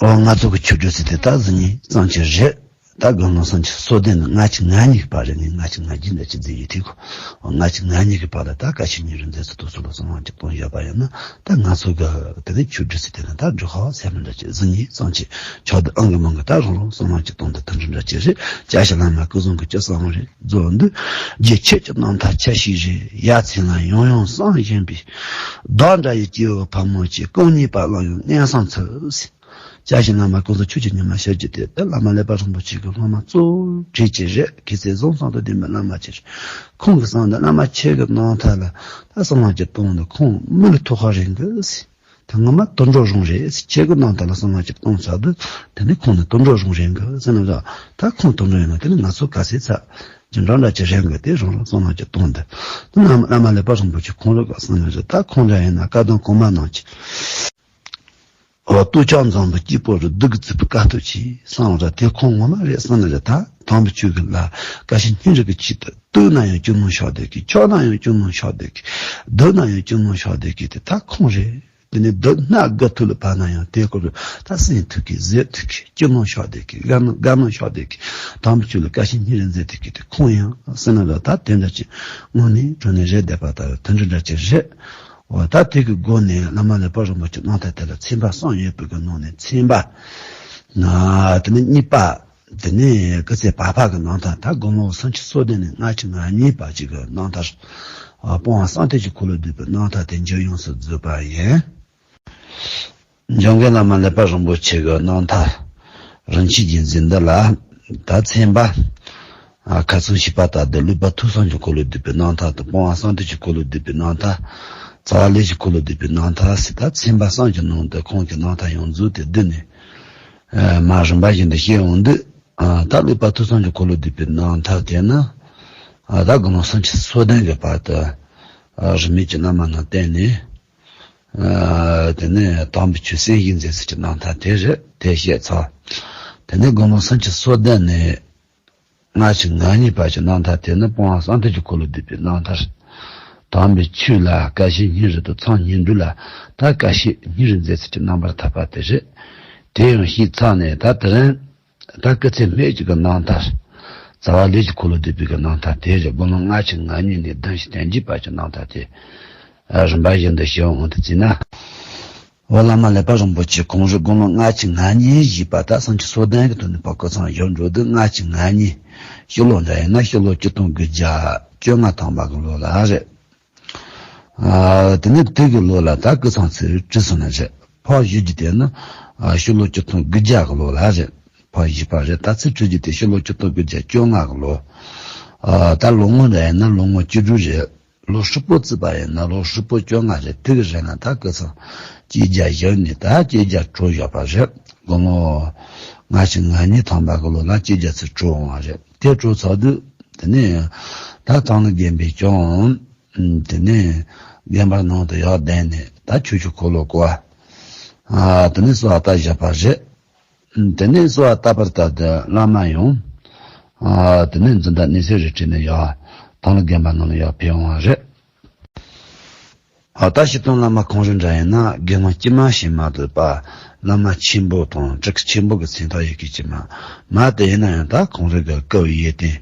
ཨོ་ང་ཚོ་གི་ཆོས་སྒྲུབ་ཚུལ་དེ་ད་གཟི་ཉིན་གཙང་ཆེ་རེད། ད་དགུང་ལོ་སུམ་ཅུ་སོ་བདུན་ནས་ལྔ་བཅུ་ང་གཉིས་ཀྱི་བར་རེད། ངས་ལྔ་བཅུ་ང་བརྒྱད་འདྲ་ཅིག་བརྩི་ཡི་དེ་གོ། ལྔ་བཅུ་ང་གཉིས་ཀྱི་བར་ལ་ད་བཀའ་ཆོས་སྙིང་རུས་མཛད་ཚུལ་དུ་སོགས་ལ་གསང་སྔགས་ཀྱི་སྟོང་བཞག་པ་ཡིན་ན་ད་ང་ཚོ་གི་དེ་ནས་ཆོས་སྒྲུབ་ཚུལ་དེ་ནི་ད་སྒྲུབ་ཧ་ཟེར་མི་འདྲ་ཅིག་གཟི་ཉིན་གཙང་ཆེ་ཆོག་ཏུ་ཨང་གི་མང་གི་ད་རང་རང་གསང་སྔགས་ཀྱི་སྟོང་དུ་དེ་འདྲ་འདྲ་ཅིག་རེད། བཅའ་བཞག་བླ་མ་སྐུ་གསུང་གི་སྤྱི་གསང་རེད། རྫོགས་འདི་རྗེ་ཁྱེད་ཀྱི་རྣམ་ཐར་ཆ་ཤས་རེད། ཡ་མཚན་ལ་ཡང་ཡང་གསང་བཞིན་པའི་བདག་འདྲ་ཡི་སྐྱེ་བོ་ཕལ་མོ་ཆེ་རྐང་གཉིས་པ་ལ་ཡང་མནན་བསམ་ཚུལ། བཅའ་བཞག་བླ་མ་སྐུ་གསུང་ཆོས་ཀྱི་ཉི་མ་ཞལ་གྱི་དེ་ད་བླ་མ་ཀླད་པ་རིན་པོ་ཆེ་གི་སློབ་མ་གཙོ་བོ་གྲས་ཅིག་རེད། གལ་སྲིད་བཟང་གསང་དུ་ལྡན་པའི་བླ་མ་ཅིག་རེད། ཁོང་གི་གསང་འདི་བླ་མ་ཁྱེད་ཀྱི་རྣམ་ཐར་ལ་ད་གསང་སྔགས་ཀྱི་སྟོང་འདི་ཁོང་མི་ལ་ཐོག་ཁ་རེད་གི་ཟེར། ད་ངོ་མ་དུད་འགྲོ་རང་རེད་ཟེར། ཁྱེད་ཀྱི་རྣམ་ཐར་ལ་གསང་སྔགས་ཀྱི་སྟོང་ཚར་དུས་དེ་ནི་ཁོང་ནི་དུད་འགྲོ་རང་རེད་གི་ཟེར་ན་ར། ད་ཁོང་དུད་འགྲོ་ཡིན་ན་དེ་ནི་ང་ཚོ་ག་ཚད་ཚར་ཅི་འདྲ་འདྲ་ཅིག་རེད་གི། དེ་རང་རང་གསང་སྔགས་ཀྱི་སྟོང་འདི་ད་བླ་མ་ཀླད་པ་རིན་པོ་ཆེ་ཁོང་རང་གི་གསང་སྔགས་རེད། ད་ཁོང་འདྲ་ཡིན་ན་བཀའ་གདམས་གོང་མ་ནང་གི་ཨོ་སྟོད་ཆ་འཛོམས་པའི་སྐྱེས་པོ་རུ་སྡུག་གི་ཚིག་པའི་དཀའ་ཐུབ་ཆེ་གསང་བ་ར། དེ་ཁོང་ངོ་མ་རེད་གསུངས་ནི་རེད། ད་དམ་པའི་ཆོས་ཀྱི་ལ་བཀའ་ཆོས་སྙིང་རུས་ཀྱི་ཆེད་དུ་བཏུལ་ན་ཡང་སྐྱོན་མང་ཤོར་བསྡད་ཀི། འཁྱོག་ན་ཡང་སྐྱོན་མང་ཤོར་བསྡད་ཀི། སྡུག་ན་ཡང་སྐྱོན་མང་ཤོར་བསྡད་ཀི། དེ་ད་ཁོང་རེད། དེ་ནས་སྡུག་སྣ་དགུ་ཐུག་ལ་བབས་ན་ཡང་དེ་སྐོར་ད་སེམས་ཐུག་གི་ཟེར་ཐུག་གི་སྐྱོན་མང་ཤོར་བསྡད་ཀི། དགའ་ན་དགའ་མང་ཤོར་བསྡད་ཀི། དམ་པའི་ཆོས་ལ་བཀའ་ཆོས་སྙིང་རུས་མཛད་ཐུག་གི། དེ་ཁོང་ཡང་གསུངས་ནི་རེད། ད་དེ་འདྲ་ཅིག་དངོས་གནས་དྲང་གནས་རེད་བསྡད་པ་ལྟར་དེ་འདྲ་འདྲ་ཅིག་རེད། འོ་ད་དེ་གི་སྒོ་ནས་བླ་མ་ཀླད་པ་རིན་པོ་ཆེ་རྣམ་ཐར་དེ་ལ་ཚན་པ་གསུམ་ཡོད་པའི་གི་ནང་ནས་ཚན་པ་ན་དེ་ནི་གཉིས་པ། དེ་ནི་སྐུ་ཚེ་བར་པ་གི་རྣམ་ཐར། ད་དགུང་ལོ་སུམ་ཅུ་སོ་བདུན་ནས་ལྔ་བཅུ་ང་གཉིས་བར་གྱི་གི་རྣམ་ཐར། ཨ་སྤོང་བ་གསང་ཐོས་ཀྱི་འཁོར་ལོ་བསྡུས་པའི་རྣམ་ཐར་དེ་མཇུག་ཡོངས་སུ་བསྡུས་པ་ཡིན། འཇམ་མགོན་བླ་མ་ཀླད་པ་རིན་པོ་ཆེ་གི་རྣམ་ཐར་རིན་ཆེན་རྒྱན་མཛོད་འདི་ལ་ད་ཚན་པ། ཨ་ཁ་ཚོན་ཞིབ་པ་ལྟར་དུ་ཀླད་པ་ཐོས་བསམ་གྱི་འཁོར་ལོ་བསྡུས་པའི་རྣམ་ཐར་དང་སྤོང་བ་གསང་ཐོས་ཀྱི་འཁོར་ལོ་བསྡུས་པའི་རྣམ་ཐར། རྩ་བ་ལས་ཀྱི་འཁོར་ལོ་བསྡུས་པའི་རྣམ་ཐར་ཟེར་ད་ཚན་པ་གསུམ་གྱི་ནང་དུ་ཁོང་གི་རྣམ་ཐར་ཡོངས་རྫོགས་དེ་བསྡུས་ནས་ཨ་མར་རིམ་པ་བཞིན་དུ་བཤད་འོང་དུས། ཨ་ད་ཀླད་པ་ཐོས་བསམ་གྱི་འཁོར་ལོ་བསྡུས་པའི་རྣམ་ཐར་དེ་ནི་ཨ་ད་དགུང་ལོ་སུམ་ཅུ་སོ་བདུན་གྱི་བར་དུ་ཨ་རིས་མེད་ཀྱི་བླ་མ་རྣམས་བསྟེན་ནས། ཨ་དེ་ནས་དམ་པའི་ཆོས་གསན་བཞིན་མཛད་ཚུལ་གྱི་རྣམ་ཐར་དེ་རེད། དེ་བཤད་ཚར། དེ་ནས་དགུང་ལོ་སུམ་ཅུ་སོ་བདུན་ནས་ལྔ་བཅུ་ང་གཉིས་བར་གྱི་རྣམ་ཐར་དེ་ནི་སྤོང་བ་གསང་ཐོས་ཀྱི་འཁོར་ལོ་བསྡུས་པའི་རྣམ་ཐར། དམ་པའི་ཆོས་ལ་བཀའ་ཆོས་སྙིང་རུས་དང་མཚམས་སྙིགས་འགྲོ་ལ་ད་བཀའ་ཆོས་སྙིང་རུས་མཛད་ཚུལ་གྱི་རྣམ་པར་ཐར་པ་དེ་རེད། དེ་ཡང་བཤད་ཚར་ནས་ད་དེ་རིང་ད་སྐུ་ཚེ་སྨད་ཅིག་གི་རྣམ་ཐར། རྩ་བ་ལས་ཀྱི་འཁོར་ལོ་བསྡུས་པའི་གི་རྣམ་ཐར་དེ་རེད། དགུང་ལོ་ལྔ་བཅུ་ང་གཉིས་ནས་བདུན་བཞི་དོན་བརྒྱད་བར་གྱི་རྣམ་ཐར་དེ་རིམ་པ་བཞིན་དུ་ཞུ་འོང་དུ་བརྩིས་ན། འོ་བླ་མ་ཀླད་པ་རིན་པོ་ཆེ་ཁོང་རང་དགུང་ལོ་ལྔ་བཅུ་ང་གཉིས་བཞེས་པ་ད་སུམ་ཅུ་སོ་བདུན་གྱི་དུས་ནས་ཕར་སྐུ་མཚམས་བཞུགས་འགྲོ་དུས་ལྔ་བཅུ་ང་གཉིས། ཕྱི་ལོ་འདྲ་ཡིན་ན་ཕྱི་ལོ་ཆིག་སྟོང་དགུ་བརྒྱ་བཅོ་ལྔ་ཐམ་པ་གི་ལོ་ལ་རེད། ཨ་དེ་ནས་དེ་གི་ལོ་ལ་ད་སྐུ་མཚམས་ཚུར་བྲུས་སོང་ནི་རེད། ཕར་བཞུགས་རྒྱུ་དེ་ནི་ཨ་ཕྱི་ལོ་ཆིག་སྟོང་དགུ་བརྒྱ་གི་ལོ་ལ་རེད། ཕར་བཞུགས་པ་རེད། ད་ཚུར་བྲུས་རྒྱུ་དེ་ཕྱི་ལོ་ཆིག་སྟོང་དགུ་བརྒྱ་བཅོ་ལྔ་གི་ལོ། ཨ་ད་ལོ་ངོ་རེ་ཡིན་ན་ལོ་ངོ་བཅུ་དྲུག་རེད། ལོ་ཧྲིལ་པོ་བརྩིས་པ་ཡིན་ན་ལོ་ཧྲིལ་པོ་བཅོ་ལྔ་རེད། དེ་གི་རིང་ལ་ད་སྐུ་ཚེ་བཅོ་བརྒྱད་བཞུགས་ནས་ད་བཅོ་བརྒྱད་གྲོལ་བཞག་པ་རེད། དགུང་ལོ་ལྔ་བཅུ་ང་གཉིས་ཐམ་པ་གི་ལོ་ལ་བཅོ་བརྒྱད་ཚེ་གྲོལ་འོང་བ་རེད། དེ་གྲོལ་ཚར་དུས་དེ་ནས་ད་དང་ལ་རྒན་པས་ཀྱང་དེ་ནས་དགོན་པ་ནང་དུ་ཡར་བསྡད་ནས་ད་ཆོས་ཀྱི་འཁོར་ལོ་བསྐོར་བ། ཨ་དེ་ནས་གསོལ་བ་བཏབ་བཞག་པ་རེད། དེ་ནས་གསོལ་བ་བཏབ་པར་ལྟར་དུ་བླ་མ་ཡང་། ཨ་དེ་ནས་འཛིན་བདག་ནུས་སྲས་རིན་བྲལ་ནས་ཡར་དང་ལ་དགོན་པ་ནང་ལ་ཡར་ཕེབས་འོང་བ་རེད། ཨ་ད་སྤྱིར་བཏང་བླ་མ་ཁོང་རང་འདྲ་ཡིན་ན་དགེ་སློང་དཀྱུས་མ་ཞིག་མ་གཏོགས་པ་བླ་མ་ཆེན་པོ་དང་སྤྲུལ་སྐུ་ཆེན་པོ་གི་མཚན་ཐོགས་ཡོད་མཁན་ཅིག་མ་མ་དེ་ཡིན་ན་ཡང་ད་ཁོང་རང་གི་སྐུ་ཡི་ཡོན་ཏན།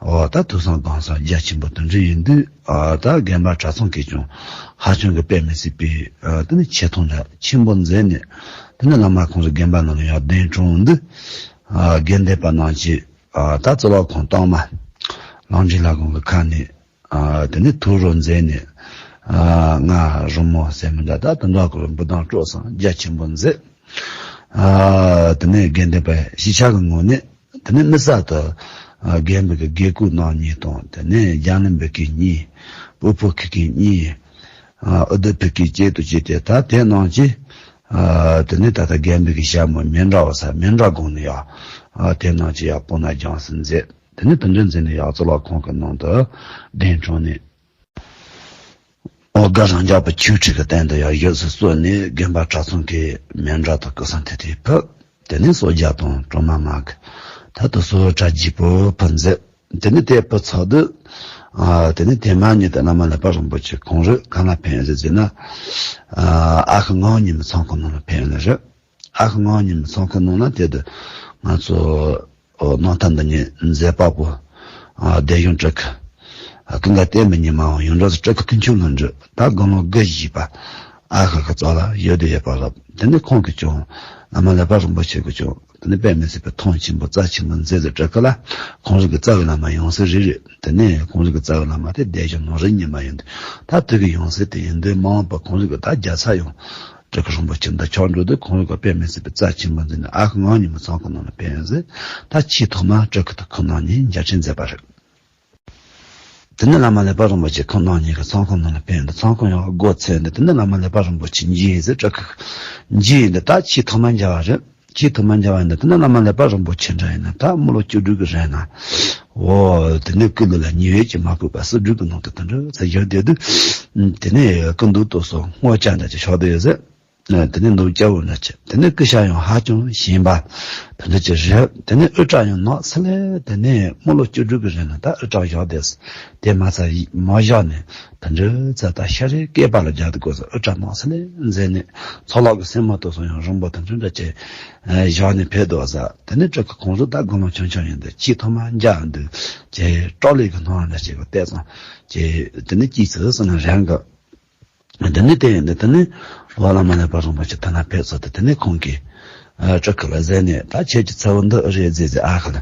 འོ་ད་ཐོས་བསམ་སྒོམ་གསུམ་རྒྱ་ཆེན་པོ་དེ་འདྲ་ཡིན་དུས། ཨ་ད་དགོན་པ་གྲྭ་ཚང་གིས་ཀྱང་ཧ་ཅང་གི་དཔེ་མི་སྲིད་པའི་ཨ་དེ་ནི་ཆེ་མཐོང་འདྲ་ཆེན་པོ་མཛད་ནས། དེ་ནི་བླ་མ་ཁོང་རང་དགོན་པ་ནང་ལ་ཡར་གདན་དྲངས་དུས། ཨ་དགེ་འདུན་པ་རྣམས་ཀྱིས་ཨ་ད་གཙུག་ལག་ཁང་གཏོར་མ་ལམ་འབྲས་ལྷ་ཁང་གི་ཁ་ནས་ཨ་དེ་ནི་ཐུགས་རོགས་མཛད་ནས། ཨ་ང་རོལ་མོ་ཟེར་མི་འདྲ་ད་དེ་འདྲ་གི་འབུལ་གཏམ་སྤྲོ་གསུམ་རྒྱ་ཆེན་པོ་མཛད། ཨ་དེ་ནས་དགེ་འདུན་པ་གཞིས་ཆགས་ཀྱི་ངོས་ནས་དེ་ནས་དམིགས་བསལ་དུ་ཨ་རྒན་པོ་གི་དགེ་བསྐོས་རྣམ་གཉིས་དང་། དེ་ནས་རྒྱ་ནི་འབུལ་མཁན་གཉིས། སྤོ་བོ་འཁུར་མཁན་གཉིས། ཨ་འུ་སྡུག་ཕུལ་མཁན་བཅས་དང་བཅས་ཏེ་ད་དེ་རྣམས་ཀྱིས་ཨ་དེ་ནས་ད་ལྟ་རྒན་པོ་གི་ཞྭ་མོ་མཎྜལ་བ་ས་མཎྜལ་སྒང་ནས་ཡར་ཨ་དེ་རྣམས་ཀྱིས་ཡར་སྤོ་ན་རྒྱང་སྲིང་མཛད། དེ་ནས་དེ་འདྲ་མཛད་ནས་ཡར་གཙུག་ལག་ཁང་གི་ནང་དུ་གདན་དྲངས་ནས། འོ་དགའ་རང་རྒྱལ་པོ་ཆོས་ཁྲི་གི་སྟེང་དུ་ཡང་བཞུགས་སུ་གསོལ་ནས་དགོན་པ་གྲྭ་ཚང་གི་མཎྜལ་དང་སྐུ་གསུང་ཐུགས་རྟེན་ཕུལ། དེ་ནས་གསོལ་ཇ་དང་གྲོ་མ་མར་གི་ད་དུ་གསོལ་བ་བཀྲ་རྒྱས་པོ་ཕུལ་མཛད། དེ་ནས་དེ་ཕུལ་ཚར་དུས། ཨ་དེ་ནས་དེ་མ་ཉིད་དུ་བླ་མ་ཀླད་པ་རིན་པོ་ཆེ་ཁོང་རང་གང་ལ་ཕེབས་ཟེར་ཟེར་ན། ཨ་ཨ་ཁུ་ངག་དབང་ཉི་མའི་ཚོགས་ཁང་ནང་ལ་ཕེབས་ནི་རེད། ཨ་ཁུ་ངག་དབང་ཉི་མའི་ཚོགས་ཁང་ནང་ལ་དེ་དུས་ང་ཚོ་ཨོ་རྣམ་ཐར་འདི་ཉིད་མཛད་པ་པོ་ཨ་སྡེ་གཞུང་སྤྲུལ་སྐུ་ཨ་ཀུན་དགའ་བསྟན་པའི་ཉི་མ་འོང་ཡོངས་གྲགས་སུ་སྤྲུལ་སྐུ་ཀུན་མཁྱེན་ལྷུན་གྲུབ་ད་དགུང་ལོ་དགུ་བཞེས་པ་ཨ་ཁུ་གི་རྩ་ལ་ཡོད་དེ་ཡོད་པ་རེད། དེ་ནས་ཁོང་གིས་ཀྱང་བླ་མ་ཀླད་པ་རིན་པོ་ཆེ་གིས་ཀྱང་དེ་ནས་དཔེ་མི་སྲིད་པའི་མཐོང་ཆེན་པོ་རྩ་ཆེན་པོ་མཛད་དེ་སྤྲུལ་སྐུ་ལ་ཁོང་རང་གི་རྩ་བའི་བླ་མ་ཡང་སྲིད་རེ་རེ། དེ་ནས་ཁོང་རང་གི་རྩ་བའི་བླ་མ་དེ་སྡེ་གཞུང་ནོར་རིན་ཉི་མ་ཡིན་དུས་ད་དེ་གི་ཡང་སྲིད་དེ་ཡིན་དུས་མ་འོངས་པ་ཁོང་རང་གི་ད་རྒྱལ་ཚབ་ཡང་སྤྲུལ་སྐུ་རིན་པོ་ཆེ་འདི་ཆགས་འགྲོ་དུས་ཁོང་རང་གི་དཔེ་མི་སྲིད་པའི་རྩ་ཆེན་པོ་མཛད་ནས་ཨ་ཁུ་ངག་དབང་ཉི་མའི་ཚོགས་ཁང་ནང་ལ་ཕེབས་ཟེར། ད་ཆེས་ཐོག་མ་སྤྲུལ་སྐུ་དེ་ཁོང་རྣམ་གཉིས་མཇལ་འཕྲད་མཛད་པ་རེད། དེ་ནས་བླ་མ་ཀླད་པ་རིན་པོ་ཆེ་ཁོང་རྣམ་གཉིས་ཀྱི་ཚོགས་ཁང་ནང་ལ་ཕེབས་འདི་ཚོགས་ཁང་ཡང་སྒོ་ཚུགས་འདི་དེ་ནས་བླ་མ་ཀླད་པ་རིན་པོ་ཆེ་མཇལ་ཟེར་སྤྲུལ་སྐུ་མཇལ་འདི་ད་ཆེས་ཐོག་མ་མཇལ་བ་རེད། ཆེས་ཐོག་མ་མཇལ་བ་ཡིན་ན་དེ་ནས་བླ་མ་ཀླད་པ་རིན་པོ་ཆེ་འདྲ་ཡིན་ན་ད་དམུ་ལོ་བཅུ་དྲུག་གི་རིང་ན། འོ་དེ་ནས་སྐུ་ལུས་ལ་ཉེ་བའི་ཀྱི་མ་གུས་པ་གསེར་སྦྲུལ་གྱི་ནང་དུ་དེ་འདྲ་ཚེ་བཞུགས་བསྡད་དུས། དེ་ནས་སྐུ་མདོག་ཏོག་སོ་སྔོ་སྐྱ་འདྲ་ཅིག་ཤོར་བསྡད་ཡོད་ཟེར། དེ་ནས་མདོག་སྐྱ་བོ་འདྲ་ཅིག་དེ་ནས་སྐུ་ཤ་ཡང་ཧ་ཅང་ཞིམ་པ་དེ་འདྲ་ཅིག་རེད། དེ་ནས་དབུ་སྐྲ་ཡང་ནགས་ཚལ་ལས་དེ་ནས་དམུ་ལོ་བཅུ་དྲུག་གི་རིང་ན་ད་དབུ་སྐྲ་བཞག་བསྡད་ཟེར། དེ་མ་ཚད་མ་བཞག་ནས། དེ་འདྲའི་ཚེ་ད་ཤ་རུས་བསྐལ་པ་ལ་རྒྱ་དུ་བཀོད་ས་དབུ་སྐྲ་ནགས་ཚལ་ལས་མཛད་ནས་ཚོགས་ལག་གི་སེན་མོ་དུ་སོང་ཡང་རིང་པོ་དེ་འདྲ་འདྲ་བྱས་བཞག་ནས་ཕེབས་འདུག་ཟེར། དེ་ནས་སྤྲུལ་སྐུ་ཁོང་ཚོ་ད་དགུང་ལོ་ཆུང་ཆུང་ཡིན་དུས་ཆེས་ཐོག་མ་མཇལ་འདུག་ཅེས་སྤྲོ་ལེ་གི་སྣང་བ་འདྲ་ཞིག་གི་བལྟས་སོང་ཅེས་དེ་ནས་སྐྱེས་ཚུལ་སོང་ན་རང་གི་དེ་ནས་བལྟས་ཡིན་དུས་དེ་ནས་འོ་བླ་མ་ཀླད་པ་རིན་པོ་ཆེ་ཐ་ན་ཕེབས་ཚར་དུས་དེ་ནས་ཁོང་གིས་སྤྲུལ་སྐུ་ལ་གཟིགས་ནས་ད་ཁྱེད་ཀྱི་ཚ་བོ་འདི་ཨེ་རེད་ཟེར་ཟེར་ཨ་ཁ་ལ།